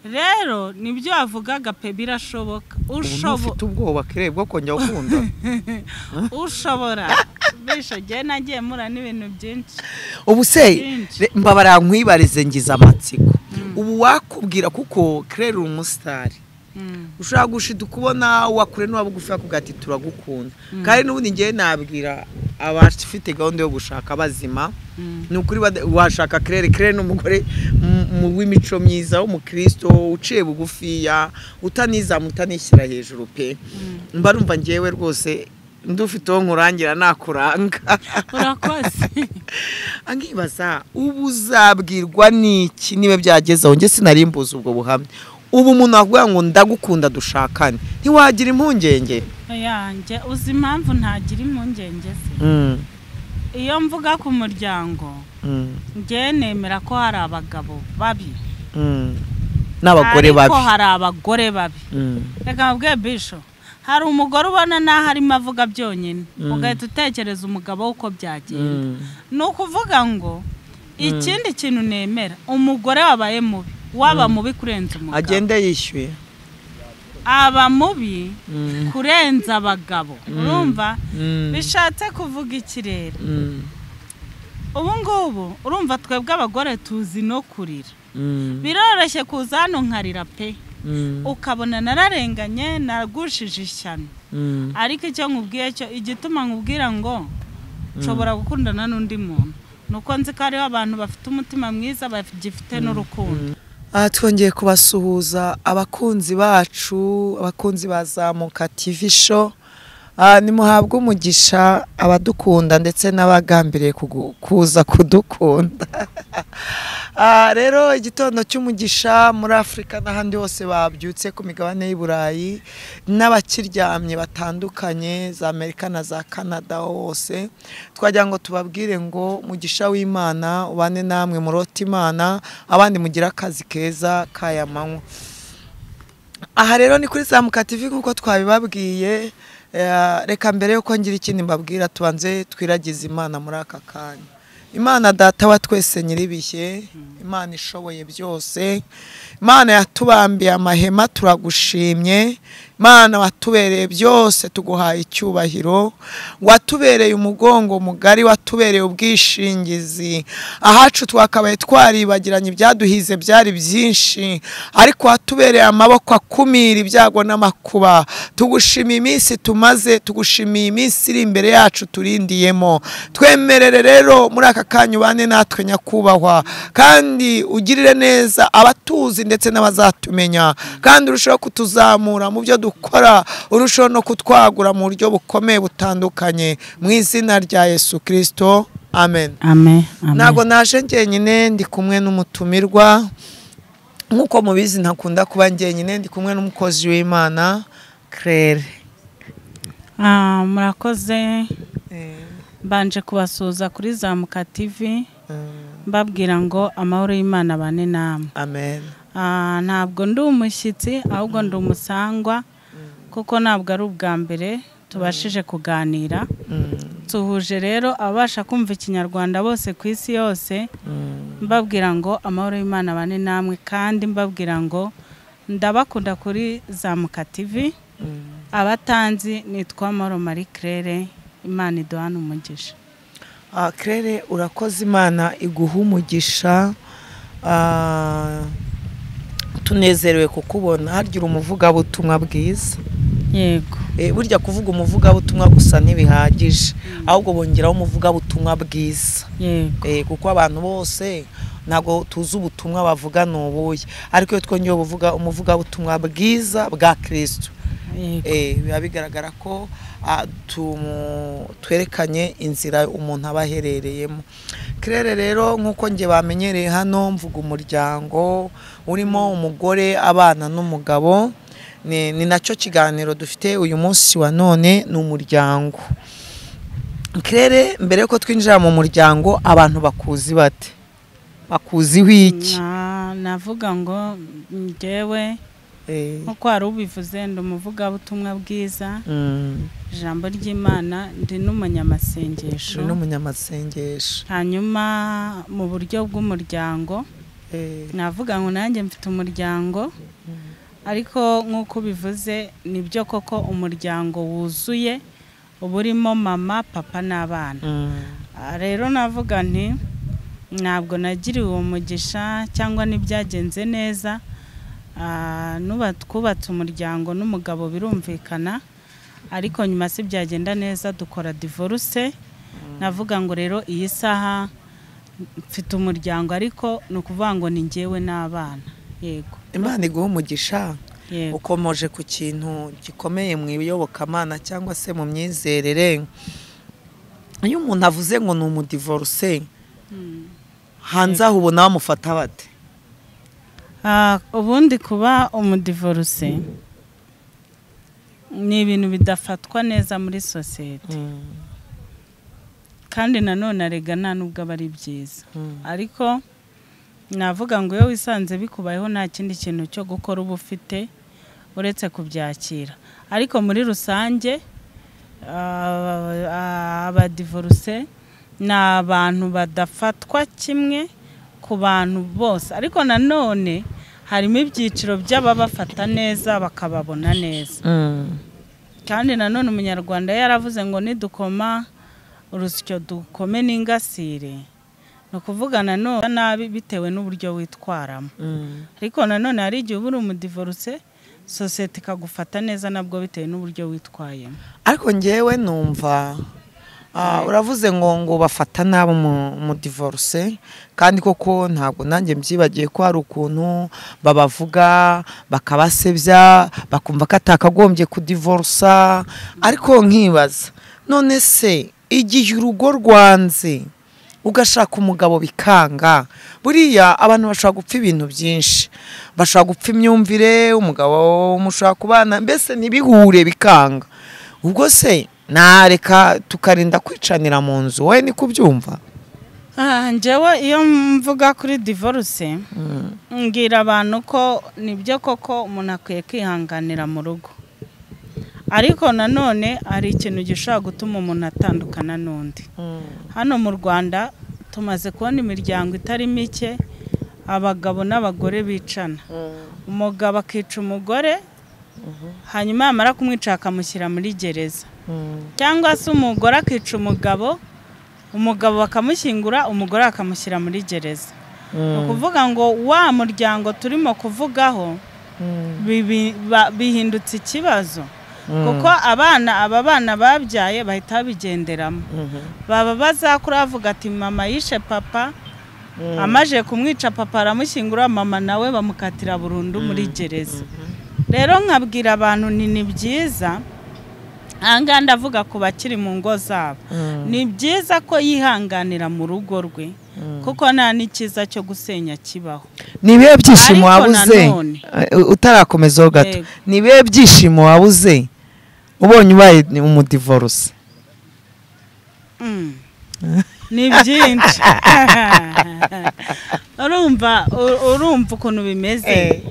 Rero nibyo wavugaga pe, birashoboka. Ufite ubwoba Claire bwo kongera gukunda? Ushobora bisho, jye nagiye mura n'ibintu byinshi. Ubu se mbabara nkwibarize, ngize amatsiko, ubu wakubwira kuko Claire uri umusitari, ushobora gushida ukubona wakure n'uwabugufi akubwira ati turagukunda, kandi n'ubundi ngewe nabwira abafite gahunda yo gushaka bazima, ni ukuri washaka Claire. Claire ni umugore w'imico myiza, w'umukristo uciye bugufiya, utanizamu, utanishyira hejuru pe. Mba numva ngewe rwose ndufite uwo nkurangira nakuranga. Urakoze. Angibaza ubu uzabwirwa n'iki niba byageze aho? Njye sinarimbuza ubwo buhamya. Ubu umuntu avuga ngo ndagukunda dushakane, ntiwagira impungenge? Yanjye uzi impamvu ntagira impungenge se? Iyo mvuga ku muryango, njye nemera ko hari abagabo babi n'abagore babi. Ariko hari abagore babi. Reka mbabwire bisho, hari umugore ubona naho arimo avuga byonyine ugahita utekereza umugabo uko byagenda. Ni ukuvuga ngo ikindi kintu nemera, umugore wabaye mubi waba mubi kurenza umugabo, agende yishyuye, aba mubi kurenza abagabo. Urumva bishatse kuvuga iki rero? Ubu ngubu urumva twebwe abagore tuzi no kurira, biroroshye kuza hano nkarira pe, ukabona nararenganye, nagushije ishyano. Ariko icyo nkubwiye cyo, igituma nkubwira ngo nshobora gukundana n'undi muntu, nuko nzi ko hariho abantu bafite umutima mwiza, bagifite n'urukundo. Twongeye kubasuhuza abakunzi bacu, abakunzi ba Zamuka TV Show. Nimuhabwe umugisha abadukunda ndetse n'abagambiriye kuza kudukunda. Rero igitondo cy'umugisha muri Afurika n'ahandi hose babyutse ku migabane y'i Burayi, n'abakiryamye batandukanye za Amerika na za Canada hose, twagira ngo tubabwire ngo umugisha w'Imana ubane namwe, murota Imana, abandi mugira akazi keza kaya manywa. Aha rero ni kuri Zamuka TV nk'uko twabibabwiye. Reka mbere yuko ngira ikindi mbabwira, tubanze twiragize Imana muri aka kanya. Imana data wa twese nyiribihe, Imana ishoboye byose, Imana yatubambiye amahema turagushimye, Imana watubereye byose tuguhaye icyubahiro, watubereye umugongo mugari, watubereye ubwishingizi. Ahacu twakabaye twaribagiranye ibyaduhize byari byinshi, ariko watubereye amaboko akumira ibyago n'amakuba. Tugushimiye iminsi tumaze, tugushimiye iminsi iri imbere yacu turindiyemo. Twemerere rero muri aka kanya ubane natwe nyakubahwa, kandi ugirire neza abatuzi ndetse n'abazatumenya, kandi urushaho kutuzamura mu byo dukora, urushaho no kutwagura mu buryo bukomeye butandukanye, mu izina rya Yesu Kristo, amen. Amen. Ntabwo naje njyenyine, ndi kumwe n'umutumirwa. Nk'uko mubizi ntakunda kuba njyenyine, ndi kumwe n'umukozi w'Imana Claire. Murakoze. Mbanje kubasuhuza kuri Zamuka TV, mbabwira ngo amahoro y'Imana bane namwe. Amen. Ntabwo ndi umushyitsi, ahubwo ndi umusangwa, kuko ntabwo ari ubwa mbere tubashije kuganira. Tuhuje rero ababasha kumva ikinyarwanda bose ku isi yose, mbabwira ngo amahoro y'Imana bane namwe, kandi mbabwira ngo ndabakunda kuri Zamuka TV. Abatanzi nitwa Mahoro Marie Claire, Imana iduhane umugisha. Claire urakoze, Imana iguha umugisha. Tunezerewe kukubona. Harya umuvugabutumwa bwiza? Yego. Burya kuvuga umuvugabutumwa gusa ntibihagije, ahubwo bongeraho umuvugabutumwa bwiza. Yego. Kuko abantu bose ntabwo tuzi ubutumwa bavuga ni ubuye, ariko iyo twongeye ubuvuga umuvugabutumwa bwiza bwa Kristo, biba bigaragara ko twerekanye inzira umuntu aba aherereyemo. Claire rero nk'uko nge bamenyereye hano, mvuga umuryango urimo umugore, abana n'umugabo. Ni nacyo kiganiro dufite uyu munsi wa none, ni umuryango. Claire, mbere yuko twinjira mu muryango, abantu bakuzi bate? Bakuziho iki? Navuga ngo njyewe nkuko wari ubivuze, ndi umuvugabutumwa bwiza, ijambo ry'Imana, ndi n'umunyamasengesho. Ndi n'umunyamasengesho. Hanyuma mu buryo bw'umuryango, Navuga ngo nanjye mfite umuryango, ariko nk'uko bivuze nibyo koko umuryango wuzuye uba urimo mama, papa n'abana. Rero navuga nti ntabwo nagiriwe uwo mugisha cyangwa ntibyagenze neza. Twubatse umuryango n'umugabo birumvikana, ariko nyuma si byagenda neza dukora divorce. Navuga ngo rero iyi saha mfite umuryango, ariko ni ukuvuga ngo ni njyewe n'abana. Yego. Imana iguhe umugisha. Ukomoje ku kintu gikomeye mu iyobokamana cyangwa se mu myizerere. Iyo umuntu avuze ngo ni umudivorce, hanze aho ubona bamufata bate? Ubundi kuba umudivorce ni ibintu bidafatwa neza muri sosiyete, kandi nanone arega nta nubwo aba ari byiza. Ariko navuga ngo iyo wisanze bikubayeho nta kindi kintu cyo gukora uba ufite uretse kubyakira. Ariko muri rusange abadivorce ni abantu badafatwa kimwe ku bantu bose, ariko nanone harimo ibyiciro by'ababafata neza bakababona neza. Kandi nanone umunyarwanda yaravuze ngo nidukoma urusyo dukome n'ingasire, ni ukuvuga nanone nabi bitewe n'uburyo witwaramo. Ariko nanone hari igihe uba uri umudivorce sosiyete ikagufata neza nabwo bitewe n'uburyo witwayemo. Ariko ngewe numva uravuze ngo bafata nabi umudivorce, kandi koko ntabwo nanjye mbyibagiye ko hari ukuntu babavuga bakabasebya bakumva ko atakagombye kudivorsa. Ariko nkibaza, none se igihe urugo rwanze ugashaka umugabo bikanga, buriya abantu bashobora gupfa ibintu byinshi, bashobora gupfa imyumvire, umugabo mushobora kubana mbese ntibihure bikanga, ubwo se nareka tukarinda kwicanira mu nzu? Wowe ni kubyumva? Njyewe iyo mvuga kuri divorce mbwira abantu ko nibyo koko umuntu akwiye kwihanganira mu rugo, ariko nanone hari ikintu gishobora gutuma umuntu atandukana n'undi. Hano mu Rwanda tumaze kubona imiryango itari mike abagabo n'abagore bicana. Umugabo akica umugore, hanyuma yamara kumwica akamushyira muri gereza, cyangwa se umugore akica umugabo, umugabo bakamushyingura, umugore akamushyira muri gereza. Ni ukuvuga ngo wa muryango turimo kuvugaho bihindutse ikibazo, kuko abana aba bana babyaye bahita babigenderamo. Baba bazakura bavuga ati mama yishe papa, amaje kumwica papa aramushyingura, mama nawe bamukatira burundu muri gereza. Rero nkabwira abantu ni byiza, ahangaha ndavuga ku bakiri mu ngo zabo, ni byiza ko yihanganira mu rugo rwe, kuko nta n'ikiza cyo gusenya kibaho. Ni ibihe byishimo wabuze utarakomezaho gato? Ni ibihe byishimo wabuze ubonye ubaye umudivorce? Ni byinshi. Urumva ukuntu bimeze,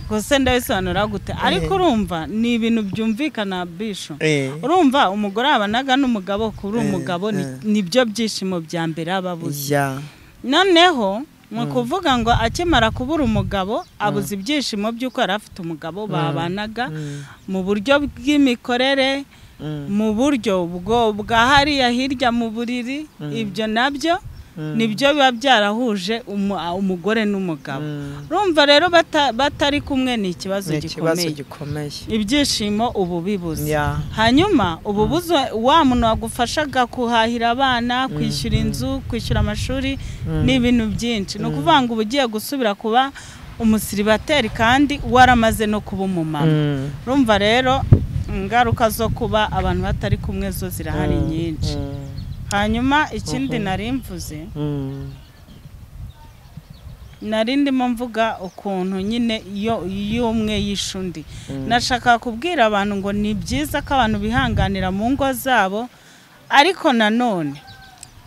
gusa ndabisobanura gute? Ariko urumva ni ibintu byumvikana bisho. Urumva umugore abanaga n'umugabo, kuri umugabo nibyo byishimo bya mbere ababuze. Noneho mu kuvuga ngo akimara kubura umugabo abuze ibyishimo by'uko yari afite umugabo babanaga mu buryo bw'imikorere, mu buryo bwa hariya hirya mu buriri, ibyo nabyo nibyo biba byarahuje umugore n'umugabo. Urumva rero batari kumwe ni ikibazo gikomeye. Ibyishimo ubu bibuze. Hanyuma ubu buze wa muntu wagufashaga kuhahira abana, kwishyura inzu, kwishyura amashuri, ni ibintu byinshi. Ni ukuvuga ngo uba ugiye gusubira kuba umusiribateri kandi waramaze no kuba umumama. Urumva rero ingaruka zo kuba abantu batari kumwe zo zirahari nyinshi. Hanyuma ikindi nari mvuze, nari ndimo mvuga ukuntu nyine iyo umwe yishe undi. Nashaka kubwira abantu ngo ni byiza ko abantu bihanganira mu ngo zabo, ariko nanone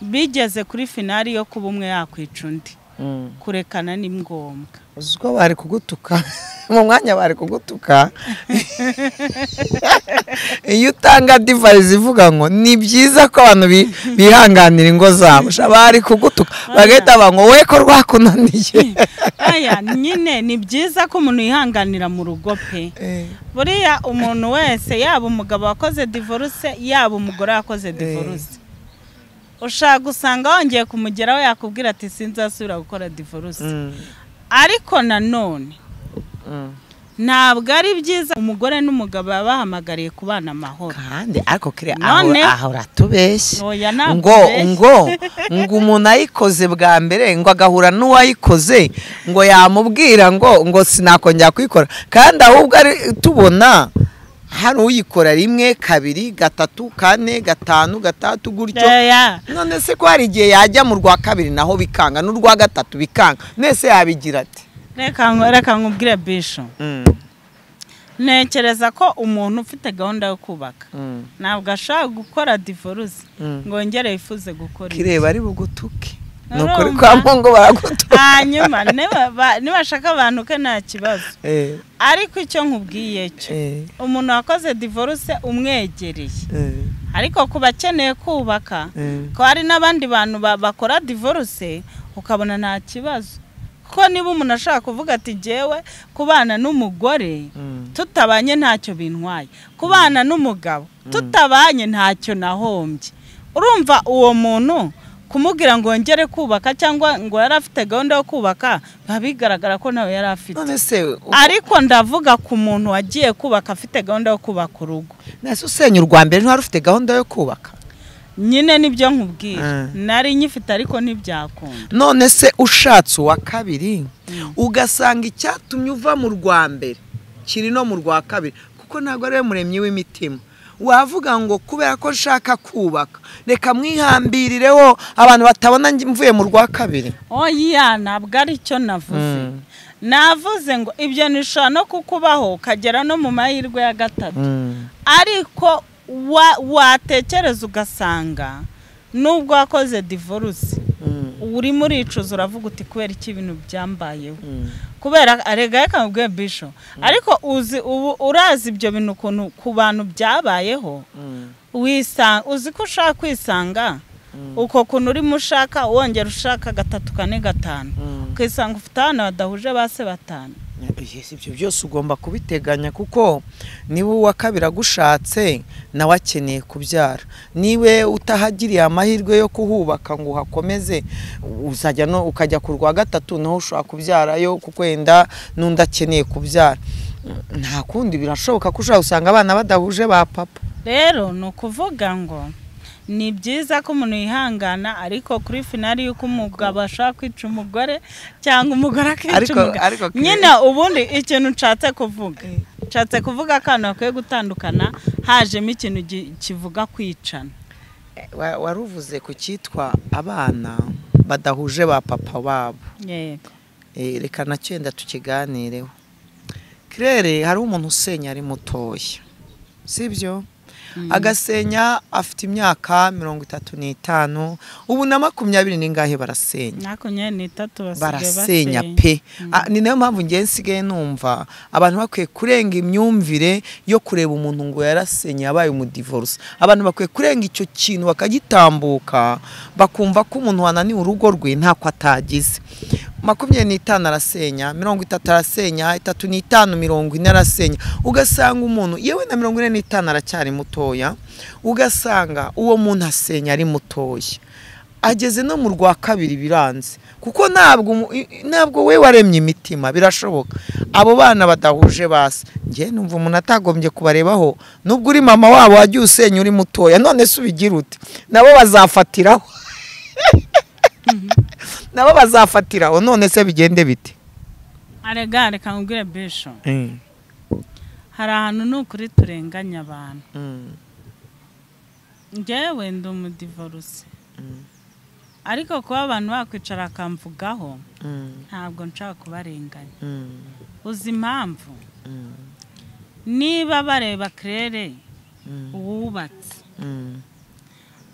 bigeze kuri finali yo kuba umwe yakwica undi. Kurekana ni ngombwa. Uzi ko bari kugutuka mu mwanya, bari kugutuka iyo utanga divorce ivuga ngo ni byiza ko abantu bihanganira ingo zabo, bari kugutuka bagahita bavuga ngo we ko rwakunaniye. Aya nyine ni byiza ko umuntu yihanganira mu rugo pe. Buriya umuntu wese, yaba umugabo wakoze divorce, yaba umugore wakoze divorce, ushaka gusanga wongeye kumugeraho yakubwira ati sinzasubira gukora divorce. Ariko nanone ntabwo ari byiza, umugore n'umugabo babahamagariye kubana amahoro. Kandi ariko kire aho uratubeshye ngo ngo ngo umuntu ayikoze bwa mbere ngo agahura n'uwayikoze ngo yamubwira ngo ngo sinakongera kuyikora, kandi ahubwo ari tubona hari uyikora rimwe, kabiri, gatatu, kane, gatanu, gatatu gutyo. None se ko hari igihe yajya mu rwa kabiri naho bikanga, n'urwa gatatu bikanga, nese yabigira ati? Reka nkubwire Bisho, ntekereza ko umuntu ufite gahunda yo kubaka ntabwo ashaka gukora divorce ngo yongere yifuze gukora. Kireba ari bugutuke nukuri kwa Mungu baragutuka. Hanyuma nibashaka abantu ke nta kibazo, ariko icyo nkubwiye cyo umuntu wakoze divorce umwegereye, ariko ku bakeneye kubaka, ko hari n'abandi bantu bakora divorce ukabona nta kibazo. Kuko niba umuntu ashaka kuvuga ati jyewe kubana n'umugore tutabanye ntacyo bintwaye, kubana n'umugabo tutabanye ntacyo nahombye, urumva uwo muntu kumubwira ngo yongere kubaka cyangwa ngo yari afite gahunda yo kubaka, biba bigaragara ko nawe yari afite. Ariko ndavuga ku muntu wagiye kubaka afite gahunda yo kubaka urugo. Nese usenya urwa mbere ntiwari ufite gahunda yo kubaka? Nyine nibyo nkubwira, nari nyifite ariko ntibyakunda. None se ushatse uwa kabiri ugasanga icyatumye uva mu rwa mbere kiri no mu rwa kabiri, kuko ntabwo ari we muremyi w'imitima, wavuga ngo kubera ko nshaka kubaka reka mwihambirireho abantu batabona mvuye mu rwa kabiri? Oya, ntabwo ari cyo navuze. Navuze ngo ibyo nishobora no kukubaho ukagera no mu mahirwe ya gatatu, ariko watekereza ugasanga nubwo wakoze divorce urimo uricuza, uravuga uti kubera iki ibintu byambayeho, kubera arega yakamubwiye Bisho. Ariko uzi ubu urazi ibyo bintu ukuntu ku bantu byabayeho, uzi ko ushaka kwisanga uko kuntu urimo ushaka wongera ushaka gatatu, kane, gatanu, ukisanga ufite abana badahuje ba se batanu. Ibyo byose ugomba kubiteganya, kuko niba uwa kabiri agushatse nawe akeneye kubyara, niwe utahagiriye amahirwe yo kuhubaka ngo uhakomeze, uzajya no ukajya ku rwa gatatu naho ushobora kubyarayo kuko wenda n'undi akeneye kubyara. Nta kundi birashoboka ko ushobora gusanga abana badahuje ba papa. Rero ni ukuvuga ngo ni byiza ko umuntu yihangana, ariko kuri finali y'uko umugabo ashaka kwica umugore cyangwa umugore akica umugabo, nyine ubundi ikintu nshatse kuvuga, nshatse kuvuga akantu bakwiye gutandukana, hajemo ikintu kivuga kwicana. Waruvuze ku cyitwa abana badahuje ba papa babo. Yego. Reka nacyo yenda tukiganireho. Kirere hari umuntu usenya ari mutoya, sibyo? Agasenya afite imyaka 35, ubu na 20 n'ingahe barasenya, 23 barasenya pe. Ni nayo mpamvu ngiye nsigaye numva abantu bakwiye kurenga imyumvire yo kureba umuntu ngo yarasenye yabaye umudivorce. Abantu bakwiye kurenga icyo kintu bakagitambuka, bakumva ko umuntu wananiwe urugo rwe ntako atagize. 25 arasenya, 30 arasenya, 35, 40 arasenya, ugasanga umuntu yewe na 45 aracyari mutoya, ugasanga uwo muntu asenya ari mutoya, ageze no mu rwa kabiri biranze, kuko ntabwo we waremye imitima. Birashoboka abo bana badahuje base, ngiye numva umuntu atagombye kubarebaho, nubwo uri mama wabo wagiye usenya uri mutoya, none se ubigira ute? Nabo bazafatiraho nabo bazafatiraho, none se bigende bite? Arega reka nkubwire Bisho, hari ahantu ni ukuri turenganya abantu. Njyewe ndi umudivorce, ariko kuba abantu bakwicara akamvugaho ntabwo nshaka kubarenganya. Uzi impamvu? Niba bareba Claire wubatse,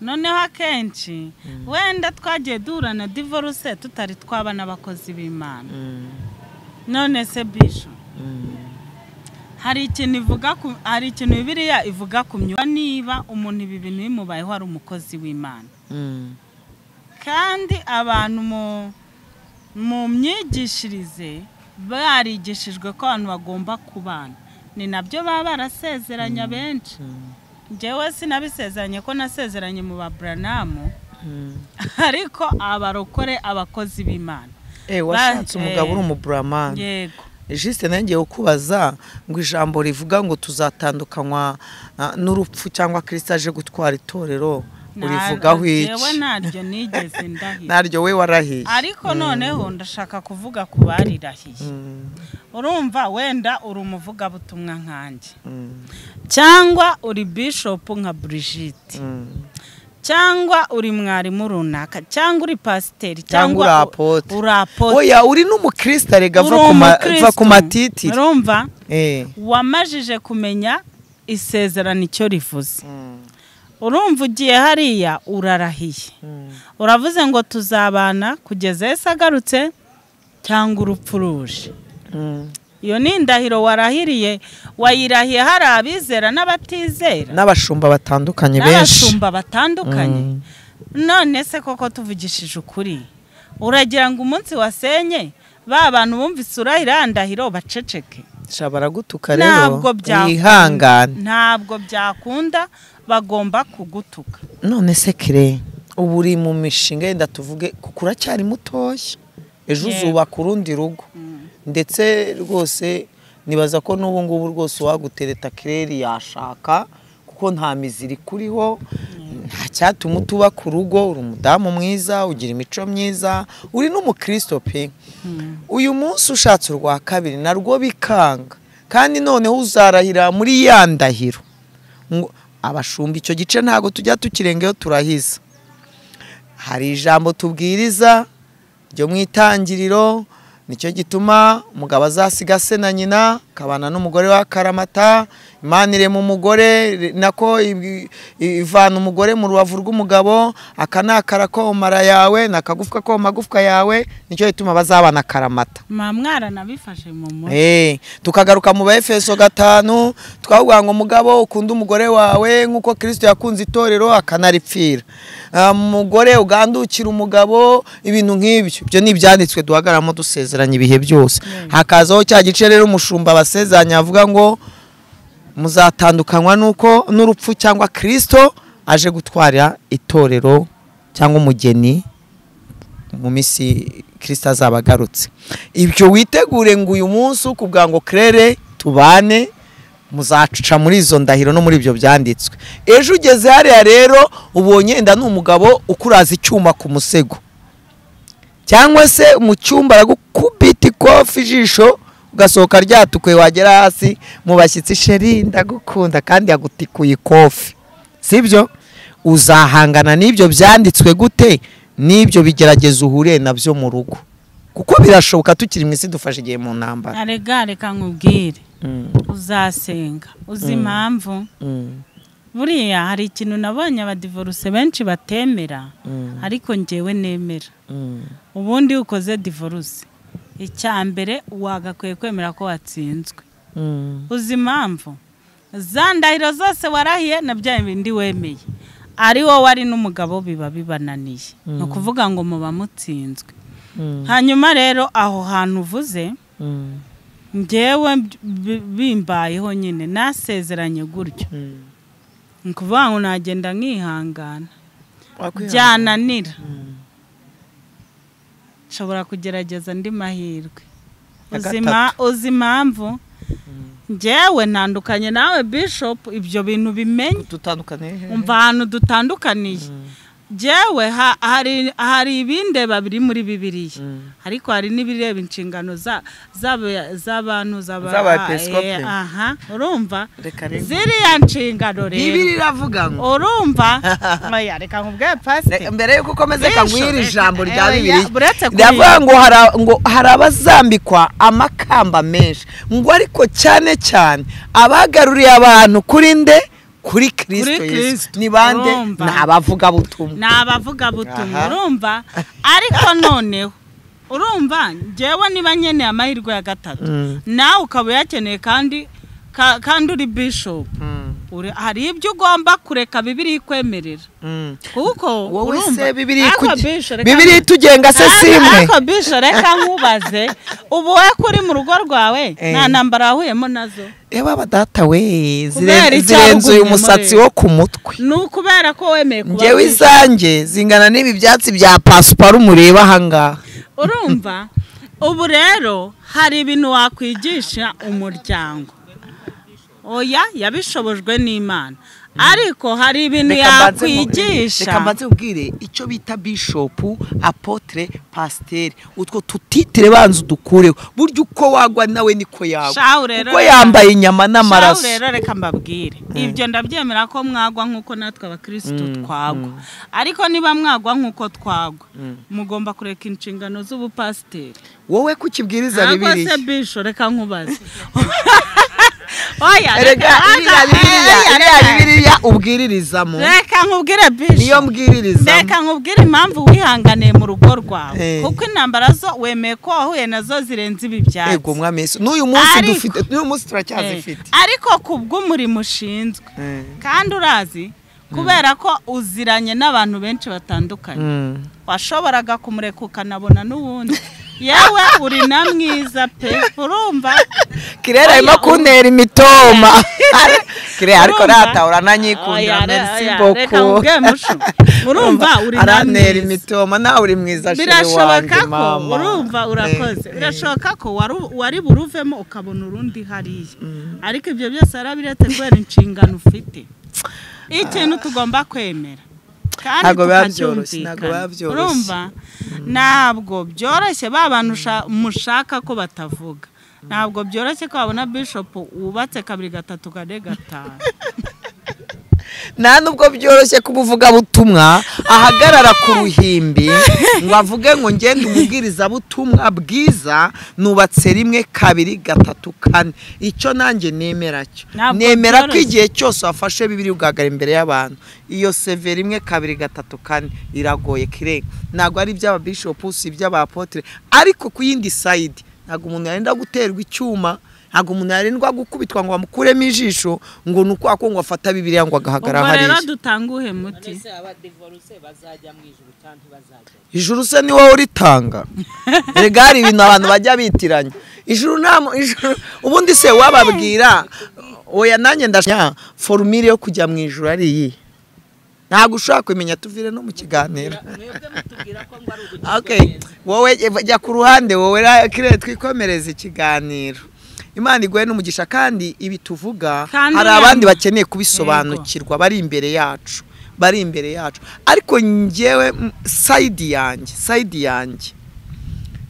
Noneho akenshi wenda twagiye duhura na divorce tutari twaba n'abakozi b'Imana. None se bisho, hari ikintu ivuga ku, hari ikintu Bibiliya ivuga ku myuka, niba umuntu ibi bintu bimubayeho ari umukozi w'Imana. Kandi abantu mu myigishirize barigishijwe ko abantu bagomba kubana, ni nabyo baba barasezeranya benshi. Njyewe sinabisezeranye ko nasezeranye mu Babranamu, ariko abarokore abakozi b'Imana. Washatse umugabo uri umuburamani. Yego. Juste nangiye kukubaza ngo ijambo rivuga ngo tuzatandukanywa n'urupfu cyangwa Kristo aje gutwara itorero, urivugaho iki? Jewe naryo nigeze ndahira. Naryo we warahiye. Ariko noneho ndashaka kuvuga ku barirahiye. Urumva wenda uri umuvugabutumwa nkanjye, cyangwa uri bishop nka Brigitte, cyangwa uri mwarimu runaka, cyangwa uri pasiteri, cyangwa uri apotre. Oya, uri n'umukristo rega, va ku matitiri. Urumva wamajije kumenya isezerano icyo rivuze. Urumva ugiye hariya urarahiye, uravuze ngo tuzabana kugeza Yesu agarutse cyangwa urupfu ruje. Iyo ni indahiro warahiriye, wayirahiye hari abizera n'abatizera, n'abashumba batandukanye benshi, n'abashumba batandukanye. None se koko tuvugishije ukuri, uragira ngo umunsi wasenye ba bantu bumvise urahira ndahiro baceceke? Baragutuka rero, wihangane, ntabwo byakunda, bagomba kugutuka. None se kire ubu uri mu mishinga yenda tuvuge kuko uracyari mutoya, ejo uzubaka urundi rugo, ndetse rwose nibaza ko n'ubu ngubu rwose uwagutereta Kireri yashaka, kuko nta miziri kuriho, nta cyatuma utubaka urugo. Uri umudamu mwiza, ugira imico myiza, uri n'umukristo pe. Uyu munsi ushatse urwa kabiri narwo bikanga, kandi noneho uzarahira muri ya ndahiro. Abashumba icyo gice ntago tujya tukirengeyo, turahiza. Hari ijambo tubwiriza ryo mu itangiriro, nicyo gituma umugabo azasiga se na nyina akabana n'umugore wa karamata. Imana irema umugore, nako ivana umugore mu rubavu rw'umugabo, akanakara ko mara yawe nakagufwa ko magufwa yawe, nicyo gituma bazabana karamata. Mwa nabifashe mu mutwe. Tukagaruka mu Baefeso 5 twavuga ngo umugabo ukunda umugore wawe nkuko Kristo yakunze itorero akanaripfira. Umugore ugandukira umugabo, ibintu nk'ibyo. Ibyo ni ibyanditswe duhagaramo dusezeranye ibihe byose. Hakazaho cya gice rero umushumba basezeranya avuga ngo muzatandukanywa nuko n'urupfu cyangwa Kristo aje gutwara itorero cyangwa umugeni mu minsi Kristo azaba agarutse. Ibyo witegure ngo uyu munsi ukubwa ngo Claire tubane, muzaca muri izo ndahiro no muri ibyo byanditswe. Ejo ugeze hariya rero ubonye enda n'umugabo ukuraza icyuma ku musego, cyangwa se mu cyumba aragukubita ikofi ijisho ugasohoka ryatukwe, wagera hasi mu bashyitsi sheri ndagukunda, kandi yagutikuye ikofi. Sibyo? Uzahangana n'ibyo byanditswe gute n'ibyo bigerageza uhure nabyo mu rugo? Kuko birashoboka tukiri mu isi dufashe igihe mu ntambara. Arega reka nkubwire, uzasenga uzi impamvu. Buriya hari ikintu nabonye abadivorce benshi batemera, ariko njyewe nemera. Ubundi ukoze divorce, icya mbere wagakwiye kwemera ko watsinzwe. Uzi impamvu? Za ndahiro zose warahiye na bya bindi wemeye, ari wowe ari n'umugabo biba bibananiye, ni ukuvuga ngo muba mutsinzwe. Hanyuma rero aho hantu uvuze, njyewe bimbayeho nyine nasezeranye gutyo, ni ukuvuga ngo nagenda nkihangana, byananira nshobora kugerageza andi mahirwe. Uzi impamvu? Njyewe ntandukanye nawe Bishop, ibyo bintu bimenye. Umva ahantu dutandukaniye. Jewe hari ibindeba biri muri Bibiliya, ariko hari n'ibireba inshingano z'abantu z'abepiskopi. Aha, urumva ziriya nshingano rero Bibiliya iravuga ngo urumva oya reka nkubwire pastor mbere yuko ukomeze kangwira ijambo rya Bibiliya ndavuga ngo hari abazambikwa amakamba menshi, ngo ariko cyane cyane abagaruriye abantu kuri nde Kuri Kristo Yesu. Ni bande? Ni abavugabutumwa. Ni abavugabutumwa, urumva? Ariko noneho urumva njyewe niba nkeneye amahirwe ya gatatu, nawe ukaba uyakeneye kandi kandi uri bishop, hari ibyo ugomba kureka Bibiliya ikwemerera. Kuko wowe se Bibiliya itugenga se simwe. Ariko bishop reka nkubaze, ubu we kuri mu rugo rwawe nta ntambara wahuyemo nazo? Ewa data we, zirenze uyu musatsi wo ku mutwe. Ni ukubera ko wemeye kuba njyewe izanjye zingana n'ibi byatsi bya pasiparumu ureba aha ngaha. Urumva ubu rero hari ibintu wakwigisha umuryango. Oya, yabishobojwe n'Imana. Ariko hari ibintu yakwigisha. Reka mbanze ubwire icyo bita bishop, apotre, pasteur, utwo tutitire banze udukureho. Burya uko wagwa nawe niko yagwa. Uko yambaye inyama n'amaraso. Shahu rero reka mbabwire. Ibyo ndabyemera ko mwagwa nkuko natwe abakristo twagwa. Ariko niba mwagwa nkuko twagwa, mugomba kureka inshingano z'ubupasiteri. Wowe kukibwiriza Bibiliya. Ntabwo se bishop reka nkubaze. Oya, reka Bibiliya ubwiririzamo. Reka nkubwire bishop. Niyo mbwiririzamo. Reka nkubwire impamvu wihanganiye mu rugo rwawe. Kuko intambara zo wemeye ko wahuye nazo zirenze ibi byatsi. Ego mwami Yesu. N'uyu munsi dufite, n'uyu munsi turacyazifite. Ariko kubw'umurimo ushinzwe. Kandi urazi kubera ko uziranye n'abantu benshi batandukanye. Washoboraga kumureka ukanabona n'uwundi. Yewe uri na mwiza pe, urumva? Kirera arimo kuntera imitoma. Kirera ariko rata urananyikundira, merci beaucoup. Urumva uri na mwiza. Arantera imitoma nawe uri mwiza chere wanjye mama. Urumva urakoze. Birashoboka ko wari buruvemo ukabona urundi hariya. Ariko ibyo byose arabiretse kubera inshingano ufite. Ikintu tugomba kwemera. Ntabwo biba byoroshye, ntabwo biba byoroshye. Urumva ntabwo byoroshye ba bantu mushaka ko batavuga. Ntabwo byoroshye ko babona bishop wubatse 2 3 4 5. Nta nubwo byoroshye kubuvuga butumwa ahagarara ku ruhimbi ngo avuge ngo ngende umubwiriza butumwa bwiza nubatse 1 2 3 4. Icyo nanjye nemera cyo, nemera ko igihe cyose wafashe Bibiliya ugahagara imbere y'abantu, iyo CV 1 2 3 4 iragoye kirenga. Ntabwo ari iby'aba bishop, si iby'aba apotre, ariko ku yindi side ntabwo umuntu yarenda guterwa icyuma, ntabwo umuntu yarindwa gukubitwa ngo bamukuremo ijisho ngo nuko ako ngo afata Bibiliya ngo agahagara hariya. Ubwo rero dutanguhe muti. Ijuru se ni wowe uritanga. Erega hari ibintu abantu bajya bitiranya. Ijuru nta ijuru ubundi se wababwira oya nanjye ndashaka formule yo kujya mu ijuru ari iyi. Ntabwo ushobora kumenya, tuvire no mu kiganiro. Okay, wowe jya ku ruhande, wowe kire twikomereze ikiganiro. Imana iguhe n'umugisha. Kandi ibi tuvuga hari abandi bakeneye kubisobanukirwa bari imbere yacu, bari imbere yacu. Ariko njyewe side yanjye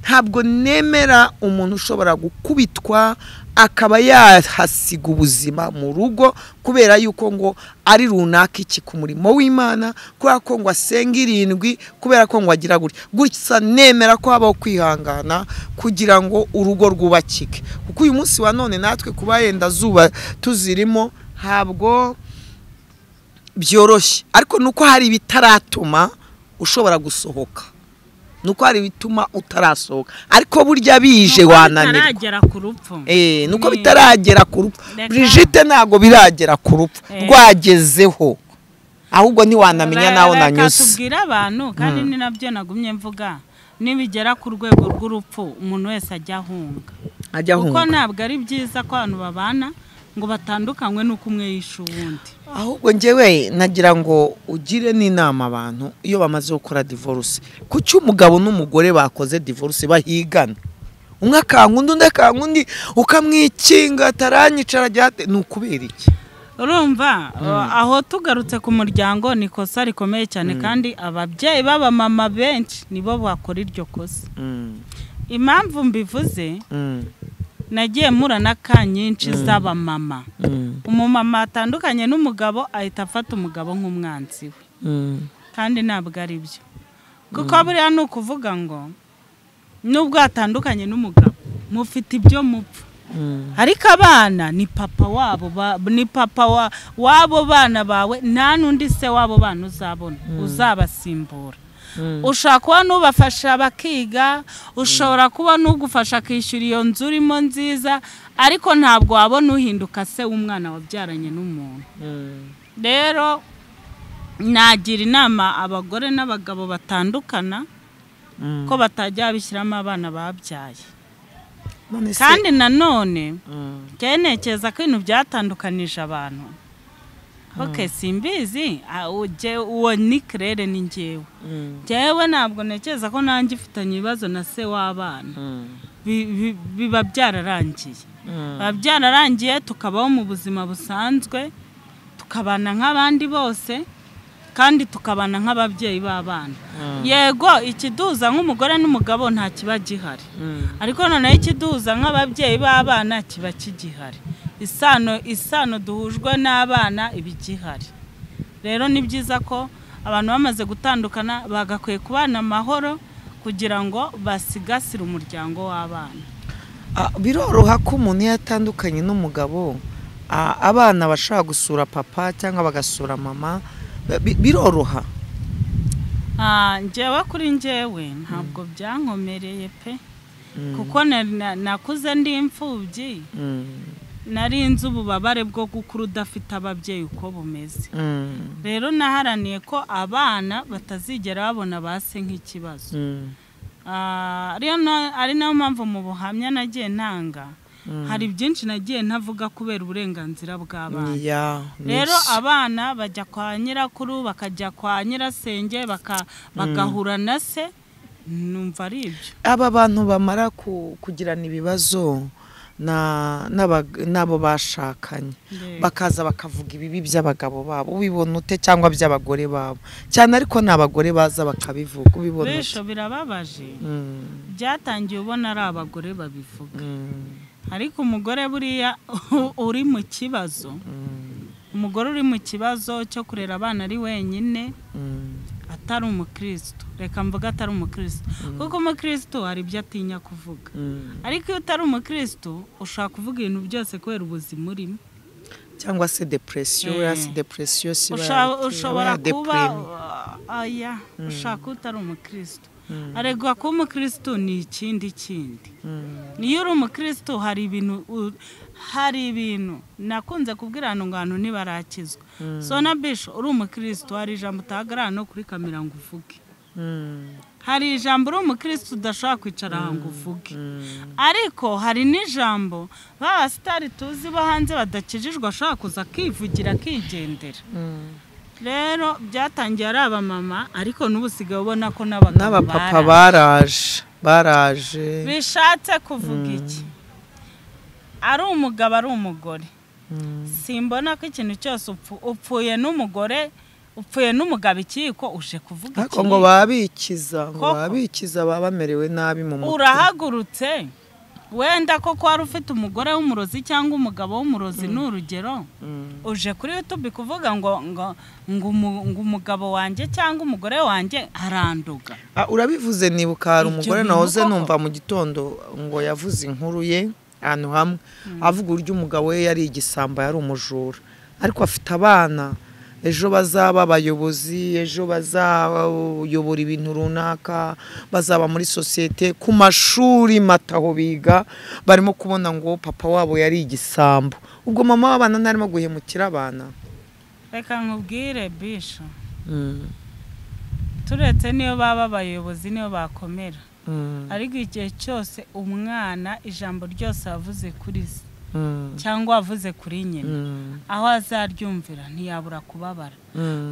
ntabwo nemera umuntu ushobora gukubitwa akaba yahasiga ubuzima mu rugo kubera yuko ngo ari runaka iki ku murimo w'Imana, kubera ko ngo asenga 7, kubera ko ngo agira gutya gutya. Nemera ko habaho kwihangana kugira ngo urugo rwubakike, kuko uyu munsi wa none natwe kuba yenda zuba tuzirimo ntabwo byoroshye, ariko nuko hari ibitaratuma ushobora gusohoka, nuko hari bituma utarasohoka, ariko burya bije wananirwa. Bitaragera ku rupfu. Nuko bitaragera ku rupfu. Brigitte ntago biragera ku rupfu, rwagezeho ahubwo ntiwanamenya naho nanyuze. Tubwira abantu kandi ni nabyo nagumye mvuga, nibigera ku rwego rw'urupfu umuntu wese ajya ahunga. Kuko ntabwo ari byiza ko abantu babana ngo batandukanywe nuko umwe yishe uwundi. Ahubwo njyewe nagira ngo ugire n'inama abantu iyo bamaze gukora divorce. Kuki umugabo n'umugore bakoze divorce bahigana? Umwe akanga undi, undi akanga undi, ukamwikinga ataranyicara ajya, ni ukubera iki? Urumva aho tugarutse ku muryango ni kosa rikomeye cyane, kandi ababyeyi b'abamama benshi nibo bakora iryo kosa. Impamvu mbivuze, nagiye mpura na ka nyinshi z'abamama. Umumama atandukanye n'umugabo ahita afata umugabo nk'umwanzi we, kandi ntabwo ari byo. Kuko buriya ni ukuvuga ngo nubwo atandukanye n'umugabo mufite ibyo mupfa. Ariko abana ni papa wabo, ni papa wabo bana bawe, nta n'undi se wabo bana uzabona uzabasimbura. Ushobora kuba n'ubafasha bakiga, ushobora kuba n'ugufasha akishyura iyo nzu urimo nziza, ariko ntabwo wabona uhinduka se w'umwana wabyaranye n'umuntu. Rero nagira inama abagore n'abagabo batandukana ko batajya babishyiramo abana babyaye. Kandi nanone ntekereza ko ibintu byatandukanije abantu. Okay, simbizi uwo ni Claire ni njyewe. Njyewe ntabwo ntekereza ko nanjye ifitanye ibibazo na se w'abana. Biba byararangiye. Biba byararangiye tukabaho mu buzima busanzwe, tukabana nk'abandi bose, kandi tukabana nk'ababyeyi b'abana. Yego ikiduza nk'umugore n'umugabo nta kiba gihari, ariko noneho ikiduza nk'ababyeyi b'abana kiba kigihari. Isano duhujwe n'abana iba igihari. Rero ni byiza ko abantu bamaze gutandukana bagakwiye kubana amahoro kugira ngo basigasire umuryango w'abana. Biroroha ko umuntu yatandukanye n'umugabo abana bashaka gusura papa cyangwa bagasura mama, biroroha? Njyewe kuri njyewe ntabwo byankomereye pe, kuko nakuze ndi imfubyi, nari nzi ububabare bwo gukura udafite ababyeyi uko bumeze. Rero naharaniye ko abana batazigera babona base nk'ikibazo. Ari nayo mpamvu mu buhamya nagiye ntanga hari byinshi nagiye ntavuga kubera uburenganzira bw'abana. Rero abana bajya kwa nyirakuru, bakajya kwa nyirasenge, bagahura na se, numva ari ibyo. Aba bantu bamara kugirana ibibazo n'abo bashakanye bakaza bakavuga ibibi by'abagabo babo, ubibona ute? Cyangwa by'abagore babo cyane, ariko n'abagore baza bakabivuga, ubibona ute? Birababaje. Byatangiye ubona ari abagore babivuga, ariko umugore buriya uri mu kibazo, umugore uri mu kibazo cyo kurera abana ari wenyine, atari umukristo, reka mvuga atari umukristo, kuko umukristo hari ibyo atinya kuvuga, ariko iyo utari umukristo ushobora kuvuga ibintu byose kubera ubuzima urimo, cyangwa se depression. Depression ushobora kuba aya ushaka utari umukristo. Aregwa kuba umukristo ni ikindi kindi. Niyo uri umukristo hari ibintu nakunze kubwira abantu ngo abantu ntibarakizwa. So na bisho uri umukristo hari ijambo utahagarara no kuri kamera ngo uvuge. Hari ijambo uri umukristo udashobora kwicara aha ngo uvuge. Ariko hari n'ijambo ba sitari tuzi bo hanze badakijijwe ashobora kuza akivugira akigendera. Rero byatangiye ari abamama, ariko n'ubu usigaye ubona ko n'abapapa baraje. Bishatse kuvuga iki? Ari umugabo ari umugore, simbona ko ikintu cyose upfuye n'umugore upfuye n'umugabo ikiko uje kuvuga iki? Ngo babikiza, ngo babikiza baba bamerewe nabi mu mutwe. Urahagurutse wenda koko wari ufite umugore w'umurozi cyangwa umugabo w'umurozi, ni urugero, uje kuri YouTube kuvuga ngo ngo ngo umugabo wanjye cyangwa umugore wanjye aranduga. Urabivuze nibuka hari umugore nahoze numva mu gitondo ngo yavuze inkuru ye ahantu hamwe, avuga uburyo umugabo we yari igisambo, yari umujura, ariko afite abana ejo bazaba abayobozi, ejo bazabayobora ibintu runaka, bazaba muri sosiyete, ku mashuri mataho biga barimo kubona ngo papa wabo yari igisambo. Ubwo mama w'abana ntarimo guhemukira abana. Reka nkubwire bisho, turetse niyo baba abayobozi niyo bakomera, ariko igihe cyose umwana ijambo ryose avuze kuri se cyangwa avuze kuri nyina, aho azaryumvira ntiyabura kubabara.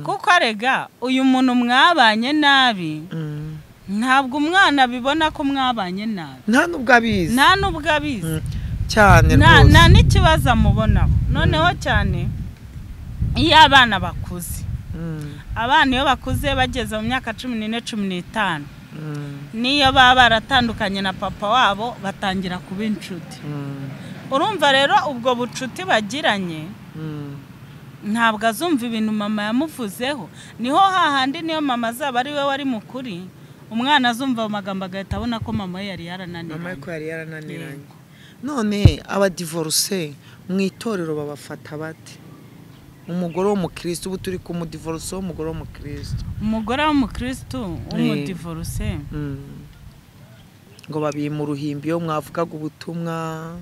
Kuko arega uyu muntu mwabanye nabi, ntabwo umwana abibona ko mwabanye nabi, nta nubwo abizi, nta nubwo abizi cyane rwose, nta n'ikibazo amubonaho. Noneho cyane iyo abana bakuze, abana iyo bakuze bageze mu myaka 14, 15, niyo baba baratandukanye na papa wabo batangira kuba inshuti. Urumva rero ubwo bucuti bagiranye, ntabwo azumva ibintu mama yamuvuzeho. Niho hahandi niyo mama azaba ari we wari mukuri, umwana azumva amagambo agahita abona ko mama we yari yarananiranye. Mama ko yari yarananiranye. None abadivorce mu itorero babafata bate? Umugore w'umukristo, ubu turi ku mudivorce w'umugore w'umukristo. Umugore w'umukristo w'umudivorce ngo babima uruhimbi iyo mwavugaga ubutumwa,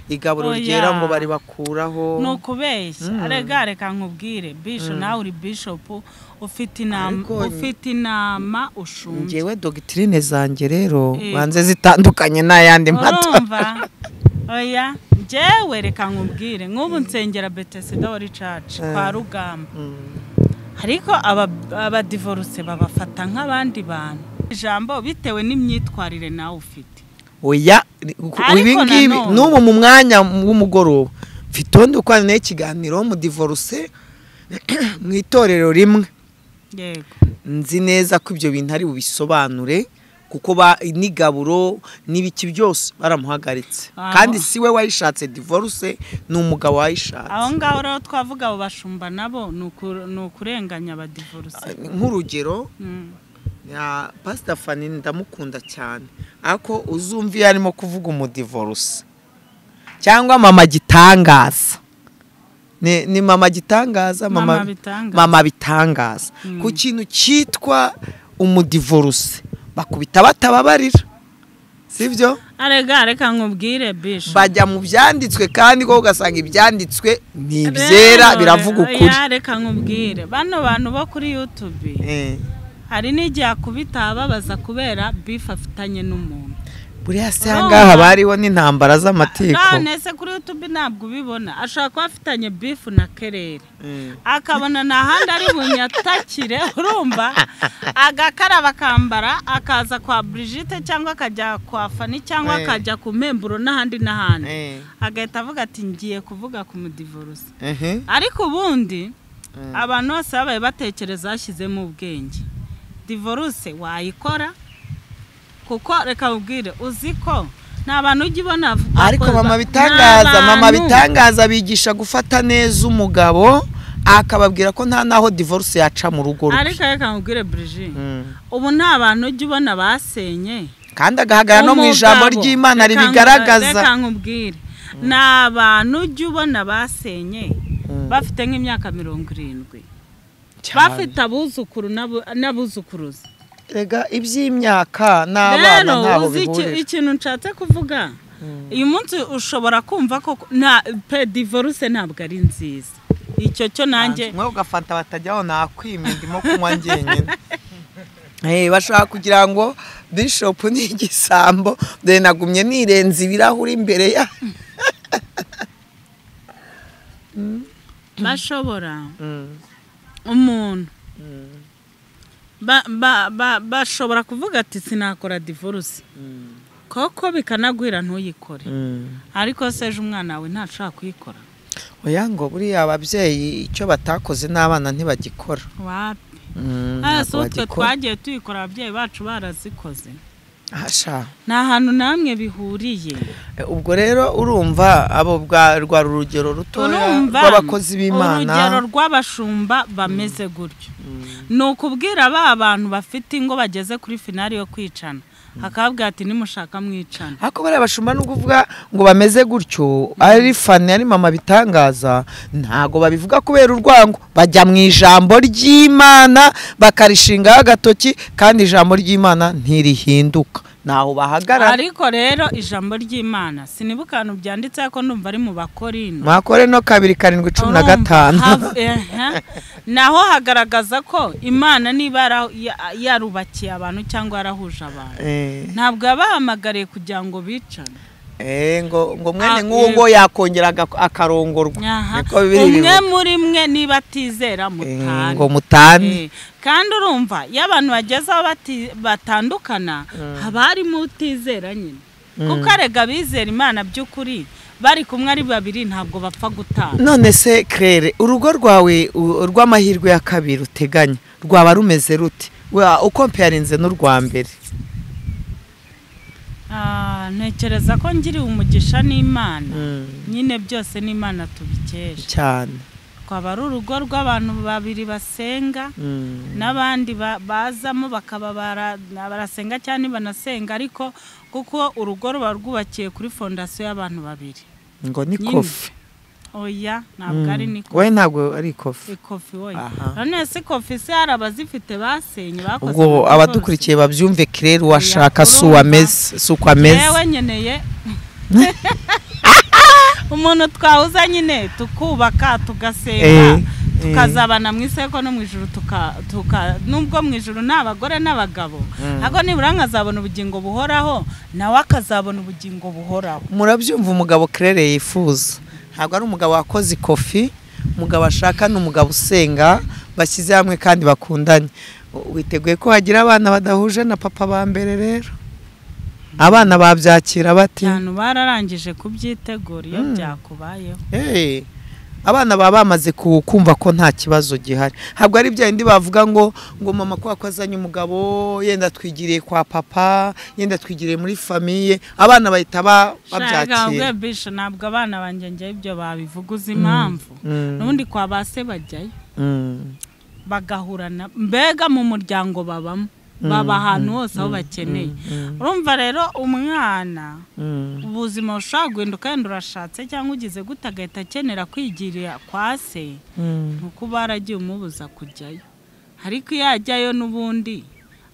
igaburo ryera ngo bari bakuraho. Ni ukubeshya. Rega reka nkubwire bisho, nawe uri bishop, ufite inama, ufite inama ushumbye. Njyewe doctrine zanjye rero banze zitandukanye n'ayandi mato. Urumva? Oya, njyewe reka nkubwire, nk'ubu nsengera Bethesda Holy Church kwa Rugamba. Ariko abadivorce babafata nk'abandi bantu. Ijambo bitewe n'imyitwarire nawe ufite. Oya, ibi ngibi n'ubu mu mwanya w'umugoroba mfite undi ukwana n'ikiganiro mu divorce mu itorero rimwe. Yego. Nzi neza ko ibyo bintu ari bubisobanure kuko n'igaburo n'ibiki byose baramuhagaritse. Kandi si we wayishatse divorce, ni umugabo wayishatse. Aho ngaho rero twavuga abo bashumba nabo ni ukurenganya abadivorce. Nk'urugero ya Pastor Fanny ndamukunda cyane, ariko uzumva iyo arimo kuvuga umudivorce cyangwa mama gitangaza, ni mama gitangaza, mama bitangaza ku kintu cyitwa umudivorce bakubita batababarira, sibyo? Arega reka nkubwire bisho, bajya mu byanditswe kandi ko ugasanga ibyanditswe ni ibyera biravuga ukuri. Reka nkubwire, bano bantu bo kuri YouTube hari n'igihe akubita ababaza kubera beef afitanye n'umuntu. Buriya se ahangaha bariho n'intambara z'amatiko. None se kuri YouTube ntabwo ubibona, ashobora kuba afitanye beef na Kerere, akabona nta handi ari bunyatakire, urumva, agakaraba akambara akaza kwa Brigitte cyangwa akajya kwa Fanny cyangwa akajya ku Mpemburo n'ahandi n'ahandi, agahita avuga ati ngiye kuvuga ku mudivorce. Ariko ubundi abantu bose babaye batekereza bashyizemo ubwenge, divorce wayikora kuko reka ubwire uzi ko nta bantu ujya ubona. Ariko mama bitangaza, mama bitangaza bigisha gufata neza umugabo, akababwira ko nta naho divorce yaca mu rugo rwe. Ariko reka nkubwire Brigitte, ubu nta bantu ujya ubona basenye kandi agahagarara no mu ijambo ry'Imana ribigaragaza. Reka nkubwire, nta bantu ujya ubona basenye bafite nk'imyaka 70, bafite abuzukuru n'abuzukuruza. Rega iby'imyaka n'abana ntaho bihurira. Ikintu nshatse kuvuga, uyu munsi ushobora kumva ko nta pe divorce ntabwo ari nziza. Icyo cyo nanjye mwe ugafanta batajyaho nakwimye ndimo kunywa njyenyine. Bashaka kugira ngo bishop ni igisambo, dore nagumye nirenze ibirahuri imbere ya bashobora umuntu bashobora kuvuga ati sinakora divorce koko bikanagwira ntuyikore, ariko se ejo umwana wawe ntashobora kuyikora. Oya, ngo buriya ababyeyi icyo batakoze n'abana ntibagikora. Wapi? Twe twagiye tuyikora, ababyeyi bacu barazikoze. Nta hantu namwe bihuriye. Ubwo rero urumva abo rwa urugero rutoya rw'abakozi b'Imana, urugero rw'abashumba bameze gutyo. Ni ukubwira ba bantu bafite ingo bageze kuri finali yo kwicana, akababwira ati nimushaka mwicana. Ariko bariya bashumba nubwo uvuga ngo bameze gutyo, ari Fanny ari mama bitangaza, ntago babivuga kubera urwango, bajya mu ijambo ry'Imana bakarishingaho agatoki, kandi ijambo ry'Imana ntirihinduka, naho bahagarara. Ariko rero ijambo ry'Imana sinibuka ahantu byanditse ko ndumva ari mu Bakorino, Bakorino 2:7-15, naho hagaragaza ko Imana niba yarubakiye abantu cyangwa yarahuje abantu, ntabwo yabahamagariye kugira ngo bicane. Ngo mwene nk'uwo ngo yakongera akarongorwa, niko bibiri. Umwe muri mwe niba atizera mutane, ngo mutane. Kandi urumva iyo abantu bageze aho batandukana haba harimo utizera nyine, kuko arega bizera Imana by'ukuri bari kumwe ari babiri ntabwo bapfa gutana. None se Claire, urugo rwawe rw'amahirwe ya kabiri uteganya rwaba rumeze rute ukomparinze n'urwa mbere? Ntekereza ko ngiriwe umugisha n'Imana, nyine byose n'Imana tubikesha cyane. Twaba ari urugo rw'abantu babiri basenga n'abandi bazamo bakaba barasenga cyane banasenga, ariko Kuko urugo ruba rwubakiye kuri fondasiyo y'abantu babiri. Ngo ni kofi. Oya, ntabwo ari ni kofi. We ntabwo ari kofi. Ikofi oya. None se kofi se hari abazifite basenye bakoze. Ubwo abadukurikiye babyumve Claire washaka si uwameze, si uko ameze. Yewe nkeneye umuntu twahuza nyine tukubaka tugasenga tukazabana mu isi ariko no mu ijuru tuka nubwo mu ijuru nta bagore n'abagabo ariko nibura nkazabona ubugingo buhoraho nawe akazabona ubugingo buhoraho. Murabyumva umugabo Claire yifuza ntabwo ari umugabo wakoze ikofi, umugabo ashaka ni umugabo usenga bashyize hamwe kandi bakundanye. Witeguye ko hagira abana badahuje na papa ba mbere rero? Abana babyakira bati cyane bararangije kubyitegura iyo byakubayeho. Abana baba bamaze kumva ko nta kibazo gihari. Ntabwo ari bya bindi bavuga ngo mama ko akozanye umugabo yenda twigiriye kwa papa, yenda twigiriye muri famille, abana bahita babyakira. Ntabwo abana banjye njye ibyo babivuguza impamvu. N'ubundi kwa base bajyayo. Bagahurana mbega mu muryango babamo. Baba ahantu hose aho bakeneye. Urumva rero umwana ubuzima ushobora guhinduka wenda urashatse cyangwa ugize gute agahita akenera kwigirira kwa se, nuko baragiye umubuza kujyayo. Ariko iyo ajyayo n'ubundi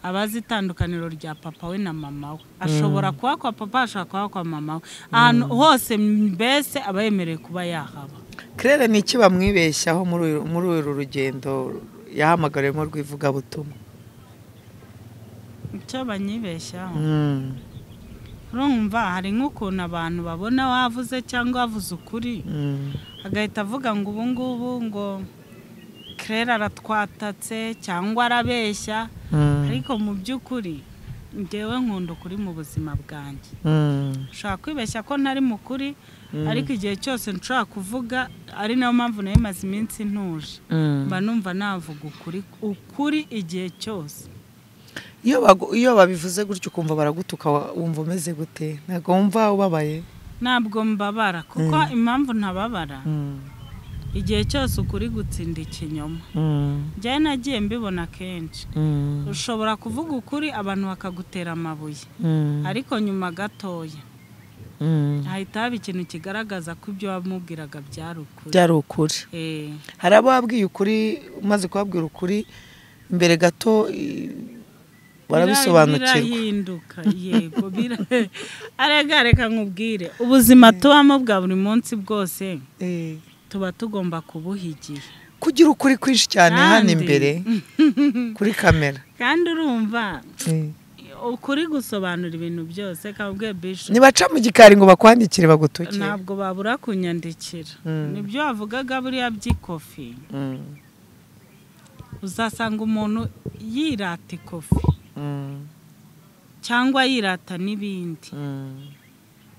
abazi itandukaniro rya papa we na mama we. Ashobora kuba kwa papa, ashobora kuba kwa mama we, ahantu hose mbese aba yemerewe kuba yahaba. Claire ni iki bamwibeshyaho muri uru rugendo yahamagariwemo rw'ivugabutumwa? Icyo banyibeshyaho urumva hari nk'ukuntu abantu babona wavuze cyangwa wavuze ukuri agahita avuga ngo ubu ngubu ngo Claire aratwatatse cyangwa arabeshya, ariko mu by'ukuri njyewe nkunda ukuri mu buzima bwanjye. Ushobora kwibeshya ko ntari mukuri, ariko igihe cyose nshobora kuvuga, ari nayo mpamvu nayo imaze iminsi ntuje, mba numva navuga ukuri igihe cyose. Iyo babivuze gutyo ukumva baragutuka wumva umeze gute? Ntabwo wumva ubabaye? Ntabwo mbabara kuko impamvu ntababara igihe cyose ukuri gutsinda ikinyoma. Njyewe nagiye mbibona kenshi. Ushobora kuvuga ukuri abantu bakagutera amabuye, ariko nyuma gatoya hahita haba ikintu kigaragaza ko ibyo wamubwiraga byari ukuri. Byari ukuri. Hari abo wabwiye ukuri, umaze kubabwira ukuri mbere gato barabisobanukirwa. Birahinduka yego. Arega reka nkubwire, ubuzima tubamo bwa buri munsi bwose tuba tugomba kubuhigira. Kugira ukuri kwinshi cyane hano imbere kuri kamera. Kandi urumva ukuri gusobanura ibintu byose kabwe bisho. Nibaca mu gikari ngo bakwandikire bagutuke. Ntabwo babura kunyandikira. Nibyo wavugaga buriya by'ikofi. Uzasanga umuntu yirata ikofi cyangwa yirata n'ibindi,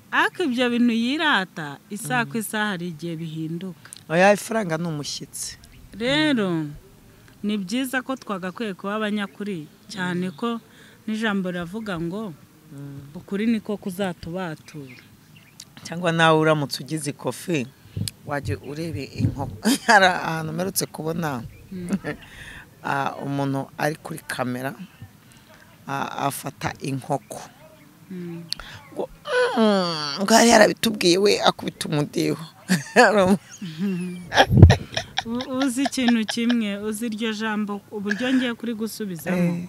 ariko ibyo bintu yirata isaha ku isaha hari igihe bihinduka. Oya, ifaranga ni umushyitsi. Rero ni byiza ko twagakwiye kuba abanyakuri, cyane ko n'ijambo riravuga ngo ukuri niko kuzatubatura. Cyangwa nawe uramutse ugize ikofi wajya urebe inkoko. Hari ahantu mperutse kubona umuntu ari kuri kamera afata inkoko ngo yari yarabitubwiye we akubita umudiho. Uzi ikintu kimwe, uzi iryo jambo uburyo ngiye kuri gusubizamo.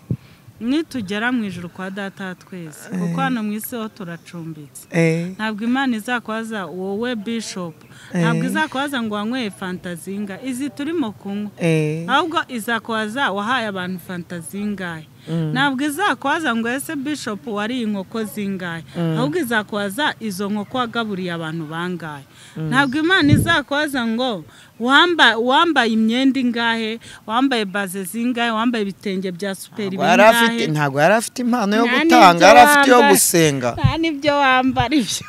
Nitugera mu ijuru kwa data twese, kuko hano mu isi ho turacumbitse. Ntabwo Imana izakwaza wowe bishop, ntabwo izakwaza ngo wanyweye fanta zinga izi turimo kunywa, ahubwo izakwaza wahaye abantu fanta zingahe. Ntabwo izakwaza ngo ese bishop wari inkoko zingahe, ahubwo izakwaza izo nkoko wagaburiye abantu bangahe. Ntabwo Imana izakwaza ngo wambaye imyenda ingahe, wambaye baze zingahe, wambaye ibitenge bya super bingahe. Ntabwo yari afite impano yo gutanga, yari afite yo gusenga. Nta nibyo wambara ibyo.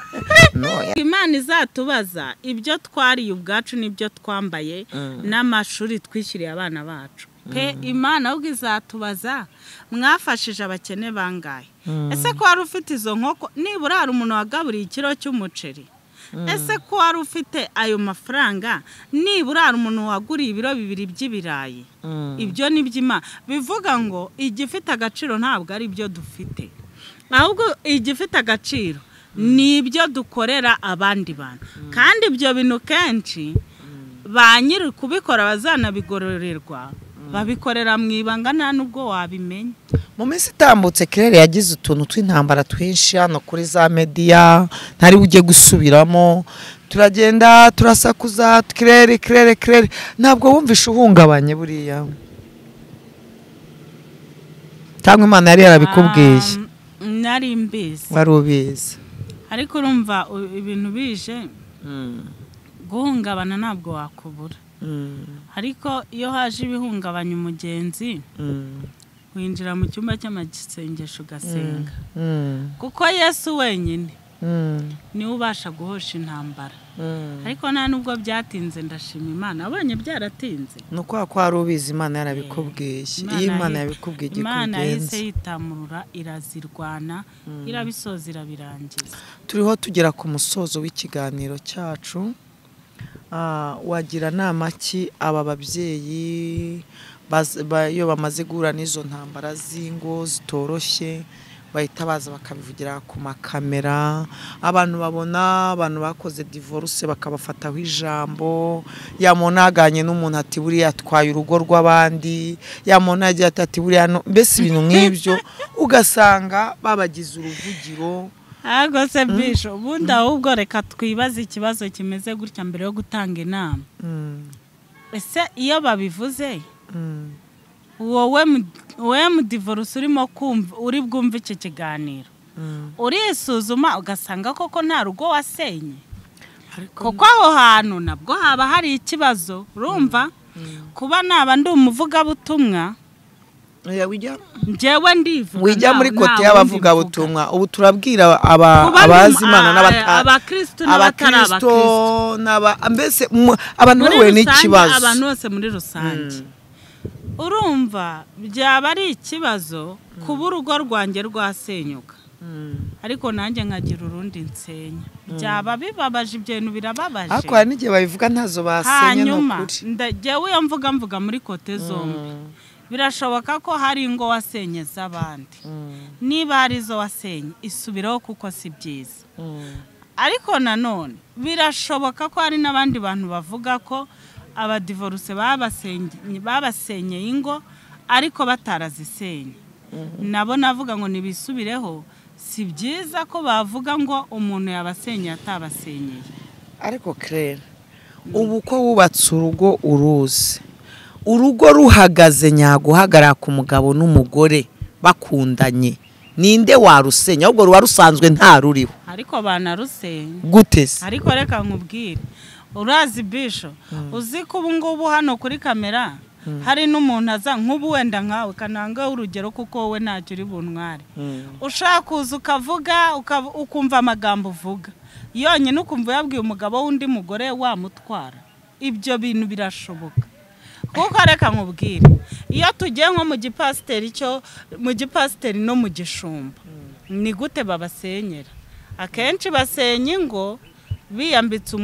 Imana izatubaza ibyo twariye ubwacu n'ibyo twambaye n'amashuri twishyuriye abana bacu. Pe Imana ahubwo izatubaza mwafashije abakene bangahe. Ese ko wari ufite izo nkoko, nibura hari umuntu wagaburiye ikiro cy'umuceri? Ese ko wari ufite ayo mafaranga, nibura hari umuntu waguriye ibiro 2 by'ibirayi? Ibyo ni by'Imana. Bivuga ngo igifite agaciro ntabwo ari ibyo dufite, Ahubwo igifite agaciro ni ibyo dukorera abandi bantu, kandi ibyo bintu kenshi ba nyiri kubikora bazanabigororerwa, babikorera mu ibanga nta nubwo wabimenya. Mu minsi itambutse Claire yagize utuntu tw'intambara twinshi hano kuri za media, ntari ujye gusubiramo, turagenda turasakuza Claire Claire Claire, ntabwo wumvishe uhungabanye buriya cyangwa Imana yari yarabikubwiye? Nari mbizi. Wari ubizi. Ariko urumva ibintu bije guhungabana ntabwo wakubura. Ariko iyo haje ibihungabanya umugenzi, winjira mu cyumba cy'amasengesho ugasenga, kuko Yesu wenyine niwe ubasha guhosha intambara. Ariko nta nubwo byatinze, ndashima Imana, abonye byaratinze. Nuko ko wari ubizi, Imana yarabikubwiye. Iyo Imana yabikubwiye, Imana yahise yitamurura, irazirwana, irabisoza, irabirangiza. Turiho tugera ku musozo w'ikiganiro cyacu. Wagira nama ki aba babyeyi iyo bamaze guhura n'izo ntambara z'ingo zitoroshye, bahita baza bakabivugira ku makamera, abantu babona abantu bakoze divorce bakabafataho ijambo, yamunaganye n'umuntu ati buriya atwaye urugo rw'abandi, yamunagiye ati buriya, mbese ibintu nk'ibyo ugasanga babagize uruvugiro. Ahubwo se Bisho, ubundi ahubwo reka twibaze ikibazo kimeze gutya mbere yo gutanga inama. Ese iyo babivuze, wowe mu divorce urimo kumva, uri bwumve iki kiganiro, urisuzuma ugasanga koko nta rugo wasenye, kuko aho hantu nabwo haba hari ikibazo. Urumva kuba naba ndi umuvugabutumwa, njyewe ndivuga, wijya muri kote y'abavugabutumwa. Ubu turabwira abazi Imana n'abakristo n'abatari abakristo, mbese abantu bahuye n'ikibazo, abantu bose muri rusange. Urumva byaba ari ikibazo kuba urugo rwanjye rwasenyuka, ariko nanjye nkagira urundi nsenya, byaba bibabaje, ibyo bintu birababaje. Ariko hari n'igihe babivuga ntazo basenye. Hanyuma njyewe iyo mvuga muri kote zombi, birashoboka ko hari ingo wasenye z'abandi, niba hari izo wasenye isubireho kuko si byiza. Ariko nanone birashoboka ko hari n'abandi bantu bavuga ko abadivorce babasenyeye ingo ariko batarazisenye, nabo navuga ngo nibisubireho, si byiza ko bavuga ngo umuntu yabasenyeye atabasenyeye. Ariko Claire, ubu ko wubatse urugo uruzi, urugo ruhagaze nyaguhagarara ku mugabo n'umugore bakundanye, ninde warusenya? Ahubwo ruba rusanzwe nta ruriho, ariko banarusenya gute se? Ariko reka nkubwire, urazi Bisho, uzi ko ubu ngubu hano kuri kamera hari n'umuntu aza nk'ubu wenda nkawe kananga urugero, kuko wowe ntacyo uri buntware, ushaka kuza ukavuga ukumva amagambo uvuga yonyine, ukumva yabwiye umugabo w'undi mugore wamutwara. Ibyo bintu birashoboka. Kuko reka nkubwire, iyo tugiye nko mu gipasiteri cyo mu gipasiteri no mu gishumba, ni gute babasenyera? Akenshi basenya ingo biyambitse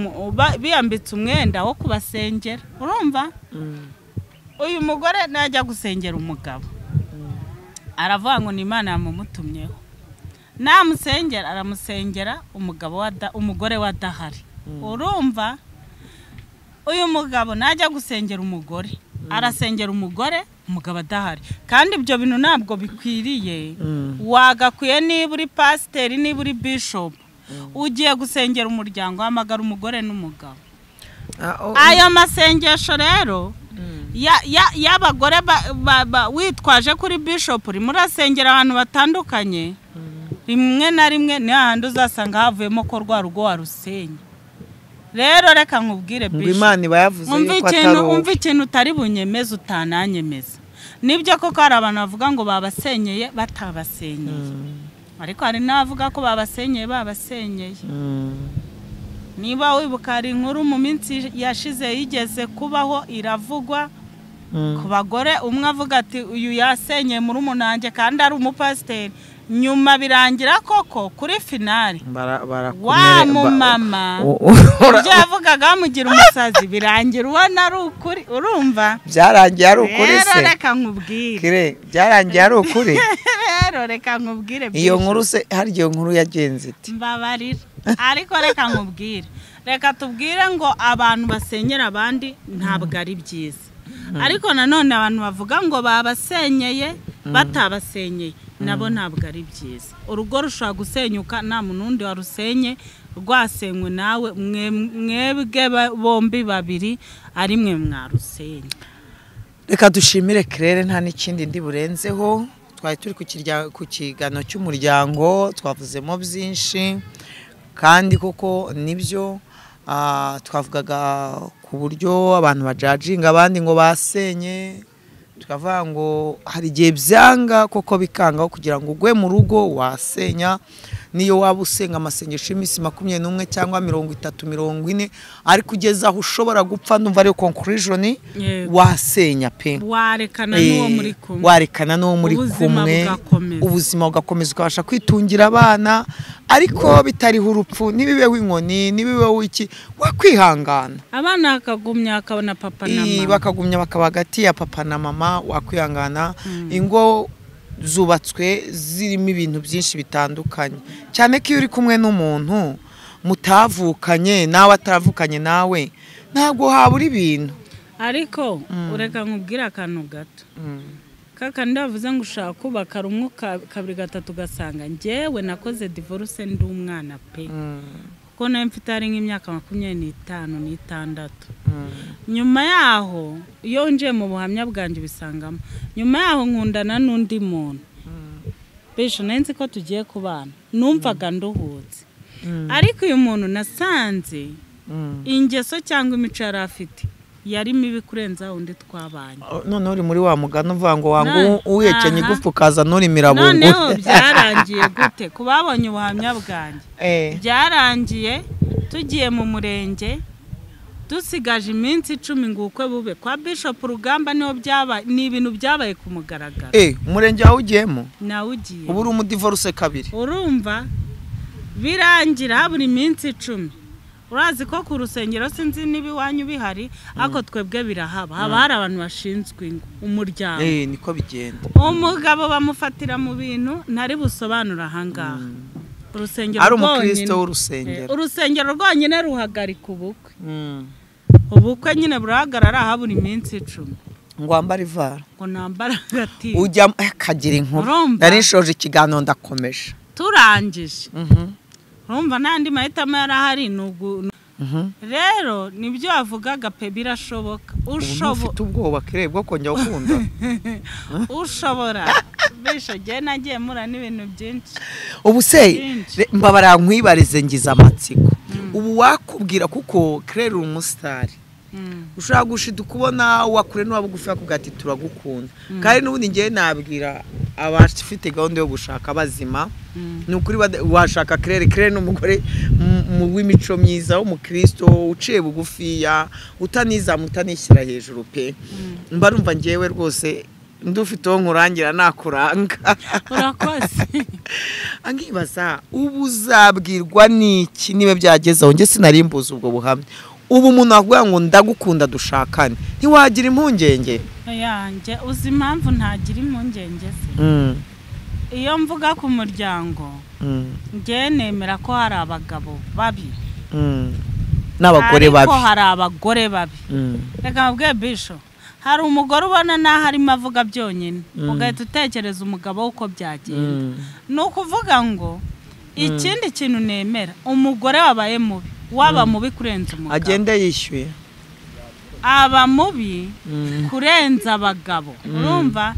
umwenda wo kubasengera. Urumva uyu mugore najya gusengera umugabo, aravuga ngo ni Imana yamumutumyeho, namusengera aramusengera umugabo umugore we adahari. Urumva uyu mugabo najya gusengera umugore, arasengera umugore umugabo adahari, kandi ibyo bintu ntabwo bikwiriye. Wagakwiye niba uri pasiteri, niba uri bishop, ugiye gusengera umuryango, hamagara umugore n'umugabo. Ayo masengesho rero y'abagore witwaje kuri bishop, urimo urasengera abantu batandukanye, rimwe na rimwe ni hahandi uzasanga havuyemo ko rwa rugo warusenye. Rero reka nkubwire Bisho, Imana iba yavuze yuko atari wowe. Umva ikintu utari bunyemeze utananyemeza. Nibyo koko hari abantu bavuga ngo babasenyeye batabasenyeye, ariko hari n'abavuga ko babasenyeye babasenyeye. Niba wibuka hari inkuru mu minsi yashize yigeze kubaho iravugwa ku bagore, umwe avuga ati uyu yasenyeye muri umunange kandi ari umupasiteri, Nyuma birangira koko kuri finale wa mumama ibyo yavugaga bamugira umusazi birangira ubona ari ukuri. Urumva byarangiye ari ukuri se? Rero reka nkubwire, byarangiye ari ukuri. Rero reka nkubwire iyo nkuru se, hari iyo nkuru yagenze iti mbabarira, ariko reka nkubwire, reka tubwire ngo abantu basenyera abandi ntabwo ari byiza, ariko nanone abantu bavuga ngo babasenyeye batabasenyeye nabo ntabwo ari byiza. Urugo rushobora gusenyuka nta muntu wundi warusenye, rwasenywe nawe, mwebwe bombi babiri ari mwe mwarusenye. Reka dushimire Claire, nta n'ikindi ndi burenzeho. Twari turi ku kiganiro cy'umuryango, twavuzemo byinshi kandi koko nibyo. Twavugaga ku buryo abantu bajajinga abandi ngo basenye, tukavuga ngo hari igihe byanga koko bikangaho kugira ngo ugwe mu rugo wasenya, niyo waba usenga amasengesho y'iminsi 21 cyangwa 30 40, ariko ugeze aho ushobora gupfa, ndumva ariyo conclusion, wasenya pe, warekana n'uwo muri kumwe, warekana n'uwo muri kumwe, ubuzima bugakomeza, ukabasha kwitungira abana, ariko bitariho urupfu, ntibibeho inkoni, ntibibeho iki, wakwihangana. Abana bakagumya bakabona papa na mama, bakagumya bakaba hagati ya papa na mama, wakwihangana. Ingo zubatswe zirimo ibintu byinshi bitandukanye, cyane ko iyo uri kumwe n'umuntu mutavukanye nawe ataravukanye nawe, ntabwo habura ibintu. Ariko ureka nkubwire akantu gato, kakandi bavuze ngo ushaka kubaka rumwe kabiri gatatu, ugasanga njyewe nakoze divorce ndi umwana pe, kuko nawe mfite ari nk'imyaka 25 n'itandatu. Nyuma yaho iyo nje mu buhamya bwanjye ubisangamo, nyuma yaho nkundana n'undi muntu besho nzi ko tugiye kubana, numvaga nduhutse, ariko uyu muntu nasanze ingeso cyangwa imico yari afite yari mibi kurenza undi twabanye. None uri muri wa mugani uvuga ngo wangu uhekenye igufu ukaza nuri mirabungu. Noneho byarangiye gute? Kubabonye ubuhamya bwanjye byarangiye tugiye mu murenge, dusigaje iminsi 10 ngo ubukwe bube. Kwa Bishop Rugamba niho byabaye, ni ibintu byabaye ku mugaragaro. Umurenge wawe ugiyemo? Nawugiye. Ubu uri umudivorce kabiri. Urumva birangira habura iminsi 10. Urazi ko ku rusengero sinzi niba iwanyu bihari, ariko twebwe birahaba, haba hari abantu bashinzwe umuryango. Niko bigenda. Umugabo bamufatira mu bintu ntari busobanura ahangaha. Urusengero ari umukristo w'urusengero. Urusengero rwonyine ruhagarika ubukwe. Ubukwe nyine burahagarara habura iminsi 10. Ngo wambare ivara, ngo nambara agati, ujya akagira inkuru. Nari nshoje ikiganiro ndakomeje, turangije. Urumva n'andi mahitamo yarahari. Rero nibyo wavugaga pe, birashoboka. Ufite ubwoba Claire bwo kongera gukunda? Ushobora bisho, njye nagiye mura n'ibintu byinshi. Ubu se mbabara nkwibarize ngize amatsiko, ubu wakubwira kuko Claire uri umusitari, ushobora gushida ukubona wakure n'uwabugufi akubwira ati turagukunda, kandi n'ubundi ngewe nabwira abafite gahunda yo gushaka bazima, ni ukuri washaka Claire. Claire ni umugore w'imico myiza, w'umukristo uciye bugufiya, utanizamu utanishyira hejuru pe. Mba numva ngewe rwose ndufite uwo nkurangira nakuranga. Urakoze. Angibaza ubu uzabwirwa n'iki niba byageze aho? Njye sinarimbuza ubwo buhamya. Ubu umuntu akubwira ngo ndagukunda dushakane, ntiwagira impungenge? Yanjye uzi impamvu ntagira impungenge se? Iyo mvuga ku muryango njye nemera ko hari abagabo babi n'abagore babi, ariko hari abagore babi. Reka mbabwire Bisho, hari umugore ubona naho arimo avuga byonyine ugahita utekereza umugabo uko byagenda. Ni ukuvuga ngo ikindi kintu nemera, umugore wabaye mubi, waba mubi kurenza umugabo, agende yishyuye, aba mubi kurenza abagabo. Urumva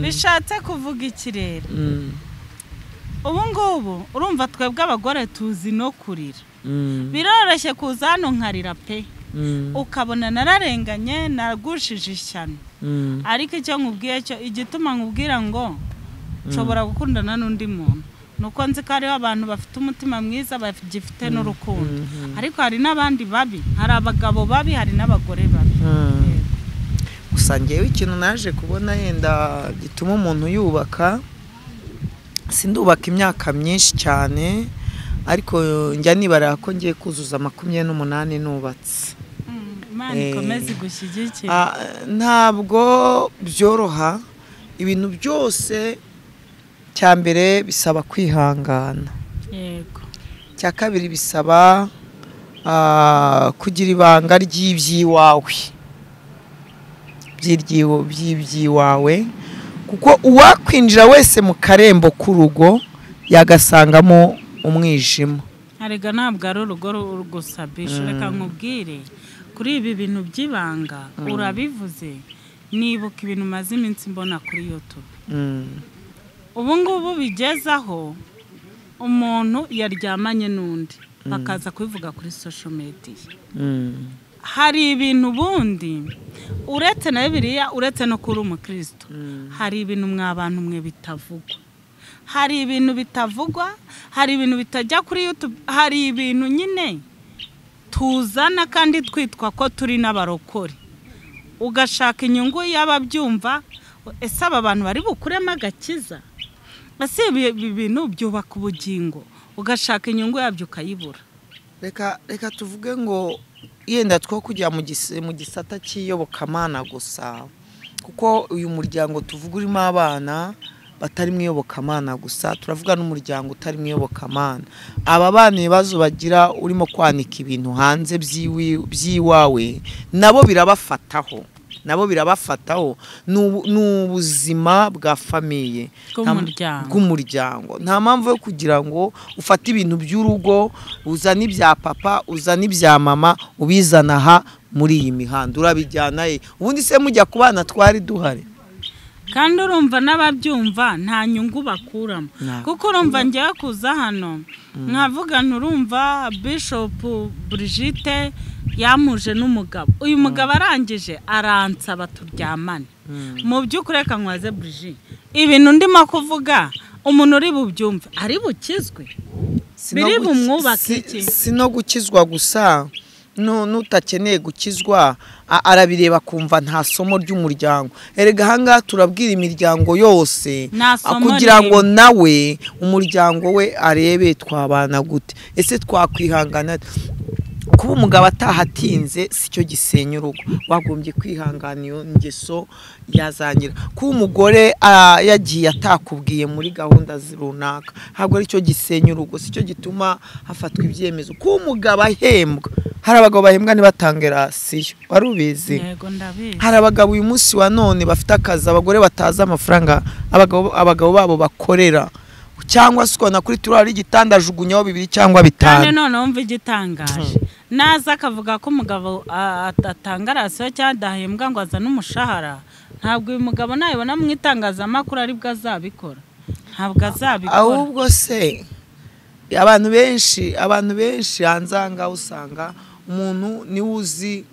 bishatse kuvuga iki rero? Ubu ngubu urumva twebwe abagore tuzi no kurira, biroroshye kuza hano nkarira pe, ukabona nararenganye nagushije ishyano. Ariko icyo nkubwiye cyo, igituma nkubwira ngo nshobora gukundana n'undi muntu, nuko nzi ko hariho abantu bafite umutima mwiza bagifite n'urukundo, ariko hari n'abandi babi, hari abagabo babi, hari n'abagore babi. Gusa ngewe ikintu naje kubona yenda gituma umuntu yubaka, Sindubaka imyaka myinshi cyane, ariko njya nibara ko ngiye kuzuza 28 nubatse. Imana ikomeze igushyigikire. Ntabwo byoroha, ibintu byose cya mbere bisaba kwihangana. Yego. Cya kabiri bisaba kugira ibanga ry'iby'iwawe, by'iby'iwawe, kuko uwakwinjira wese mu karembo k'urugo yagasangamo umwijima. Arega ntabwo ari urugo gusa Bisho, reka nkubwire kuri ibi bintu by'ibanga urabivuze, nibuka ibintu maze iminsi mbona kuri YouTube. Ubu ngubu bigezaho umuntu yaryamanye n'undi bakaza kubivuga kuri social media. Hari ibintu bundi uretse na Bibiliya, uretse no kuri umukristo, hari ibintu mwabantu mwe bitavugwa, hari ibintu bitavugwa, hari ibintu bitajya kuri YouTube, hari ibintu nyine tuzana kandi twitwa ko turi n'abarokore, ugashaka inyungu y'ababyumva. Ese aba bantu bari bukuremo agakiza? Ese ibi bintu byubaka ubugingo, ugashaka inyungu yabyo ukayibura. Reka tuvuge ngo yenda two kujya mu gisata cy'iyobokamana gusa, kuko uyu muryango tuvuga urimo abana batari mu iyobokamana gusa, turavuga n'umuryango utari mu iyobokamana. Aba bana ibibazo bagira urimo kwanika ibintu hanze by'iwawe, nabo birabafataho, nabo birabafataho. Ni ubuzima bwa famiye, bw'umuryango. Nta mpamvu yo kugira ngo ufate ibintu by'urugo, uzane ibya papa, uzane ibya mama, ubizana aha muri iyi mihanda, urabijyana he? Ubundi se mujya ku bana twari duhari. Kandi urumva n'ababyumva nta nyungu bakuramo, kuko urumva ngiye kuza hano nkavuga nturumva Bishop Brigitte yamuje n'umugabo, uyu mugabo arangije aransaba turyamane. Mu by'ukuri reka nkwaze Brigitte, ibintu ndimo kuvuga umuntu uri bubyumve ari bukizwe, biri bumwubake iki? Si no gukizwa gusa, n'utakeneye gukizwa arabireba kumva nta somo ry'umuryango. Erega ahangaha turabwira imiryango yose kugira ngo nawe umuryango we arebe twabana gute, ese twakwihangana. Kuba umugabo atahatinze sicyo gisenya urugo, wagombye kwihangana iyo ngeso yazangira. Kuba umugore yagiye atakubwiye muri gahunda runaka, ntabwo aricyo gisenya urugo, sicyo gituma hafatwa ibyemezo. Kuba umugabo ahembwa, hari abagabo bahembwa ntibatange rasiyo, wari ubizi? Yego ndabizi. Hari abagabo uyu munsi wa none bafite akazi, abagore batazi amafaranga abagabo babo bakorera, cyangwa se ukabona kuri turari igitanda ajugunyaho 2 cyangwa 5. Kandi none wumva igitangaje, naza akavuga ko umugabo atanga rasiyo cyangwa adahembwa ngo azane umushahara, ntabwo uyu mugabo nayibona mu itangazamakuru aribwo azabikora, ntabwo azabikora. Ahubwo se abantu benshi hanze aha ngaha usanga umuntu niwe uzi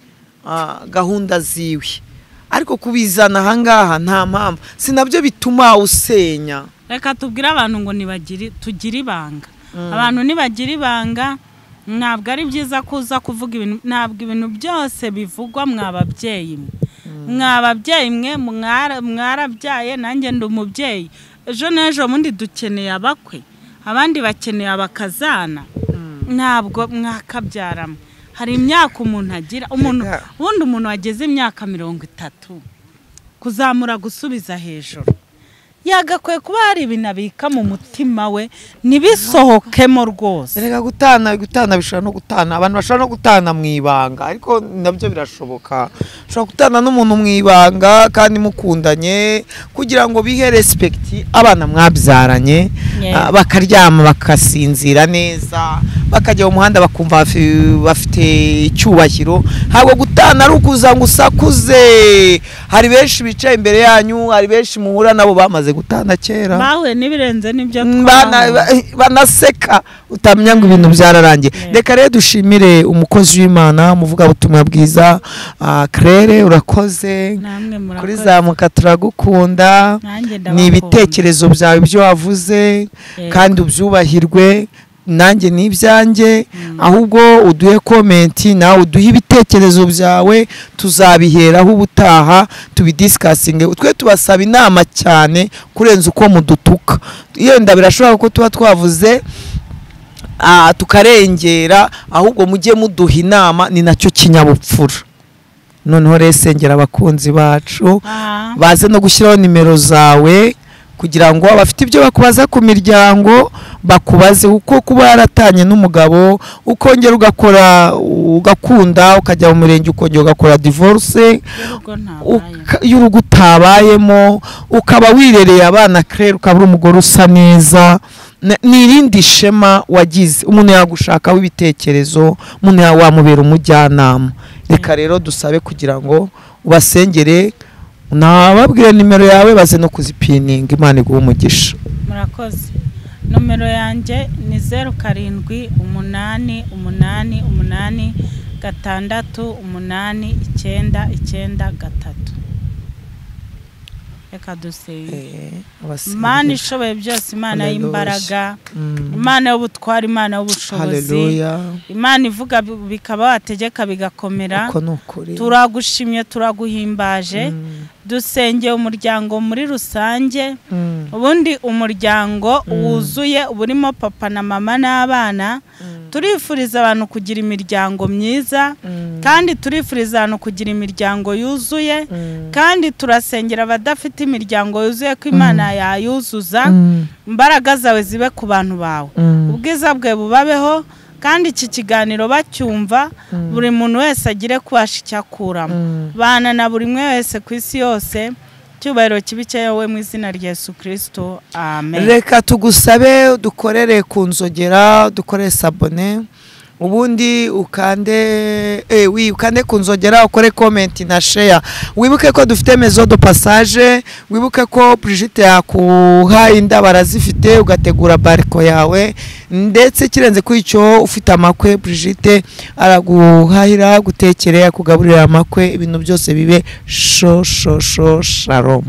gahunda ziwe, ariko kubizana aha ngaha nta mpamvu, si nabyo bituma usenya. Reka tubwire abantu ngo tugire ibanga. Abantu nibagira ibanga, ntabwo ari byiza kuza kuvuga ibintu, ntabwo ibintu byose bivugwa mwababyeyi mwe. Mwababyeyi mwe mwarabyaye, nanjye ndi umubyeyi, ejo n'ejo bundi dukeneye abakwe, abandi bakeneye abakazana, ntabwo mwakabyaramo. Hari imyaka umuntu agira, ubundi umuntu wageze imyaka 30 kuzamura gusubiza hejuru, yagakwiye kuba hari ibintu abika mu mutima we ntibisohokemo rwose. Erega gutana bishobora no gutana, abantu bashobora no gutana mu ibanga, ariko nabyo birashoboka. Ushobora gutana n'umuntu mu ibanga kandi mukundanye, kugira ngo bihe respect abana mwabyaranye, bakaryama bakasinzira neza, bakajya mu muhanda bakumva bafite icyubahiro. Ntabwo gutana ari ukuza ngo usakuze. Hari benshi bicaye imbere yanyu, hari benshi muhura nabo bamaze gutana kera, bawe nibirenze nibyo banaseka utamenya ngo ibintu byararangiye. Reka rero dushimire umukozi w'Imana, umuvugabutumwa bwiza Claire, urakoze kuri Zamuka, turagukunda. Ni ibitekerezo byawe ibyo wavuze kandi ubyubahirwe. Nanjye ni ibyanjye, ahubwo uduhe comment, nawe uduhe ibitekerezo byawe, tuzabiheraho ubutaha tubidiscussinge. Twe tubasaba inama cyane kurenza uko mudutuka. Yenda birashoboka ko tuba twavuze tukarengera, ahubwo mujye muduha inama, ni nacyo kinyabupfura. Noneho rero sengera abakunzi bacu baze no gushyiraho nimero zawe kugira ngo abafite ibyo bakubaza ku miryango bakubaze, uko kuba yaratanye n'umugabo ukongera ugakora ugakunda ukajya mu murenge ukongera ugakora divorce y'urugo utabayemo, ukaba wirereye abana Claire, ukaba uri umugore usa neza, ni irindi shema wagize. Umuntu yagushakaho ibitekerezo, umuntu wamubera umujyanama. Reka rero dusabe kugira ngo ubasengere, nababwire nimero yawe baze no kuzipininga. Imana iguhe umugisha. Murakoze. Nomero yanjye ni 0 7 8 8 8 6 8 9 9 3. Reka dusenge. Imana ishoboye byose, Imana y'imbaraga, Imana y'ubutwari, Imana y'ubushobozi, Imana ivuga bikaba wategeka bigakomera. Turagushimye, turaguhimbaje. Dusengeye umuryango muri rusange. Ubundi umuryango wuzuye burimo papa na mama n'abana. Turifuriza abantu kugira imiryango myiza, kandi turifuriza abantu kugira imiryango yuzuye, kandi turasengera abadafite imiryango yuzuye ko Imana yayuzuza. Imbaraga zawe zibe ku bantu bawe, ubwiza bwe bubabeho, kandi iki kiganiro bacyumva buri muntu wese agire kubasha icyakuramo. Bana na buri umwe wese ku isi yose, cyubahiro kibi cyawe mu izina rya Yesu Kristo, amen. Reka tugusabe dukorere ku nzogera, dukore sabone, ubundi ukande ukande ku nzogera, ukore comment na share. Wibuke ko dufite maison de passage, wibuke ko Brigitte yakuha inda barazifite, ugategura bariko yawe, ndetse kirenze kuri icyo ufite amakwe, Brigitte araguhahira, gutekerera, akugaburira amakwe, ibintu byose bibe sho sho sho. Shalom.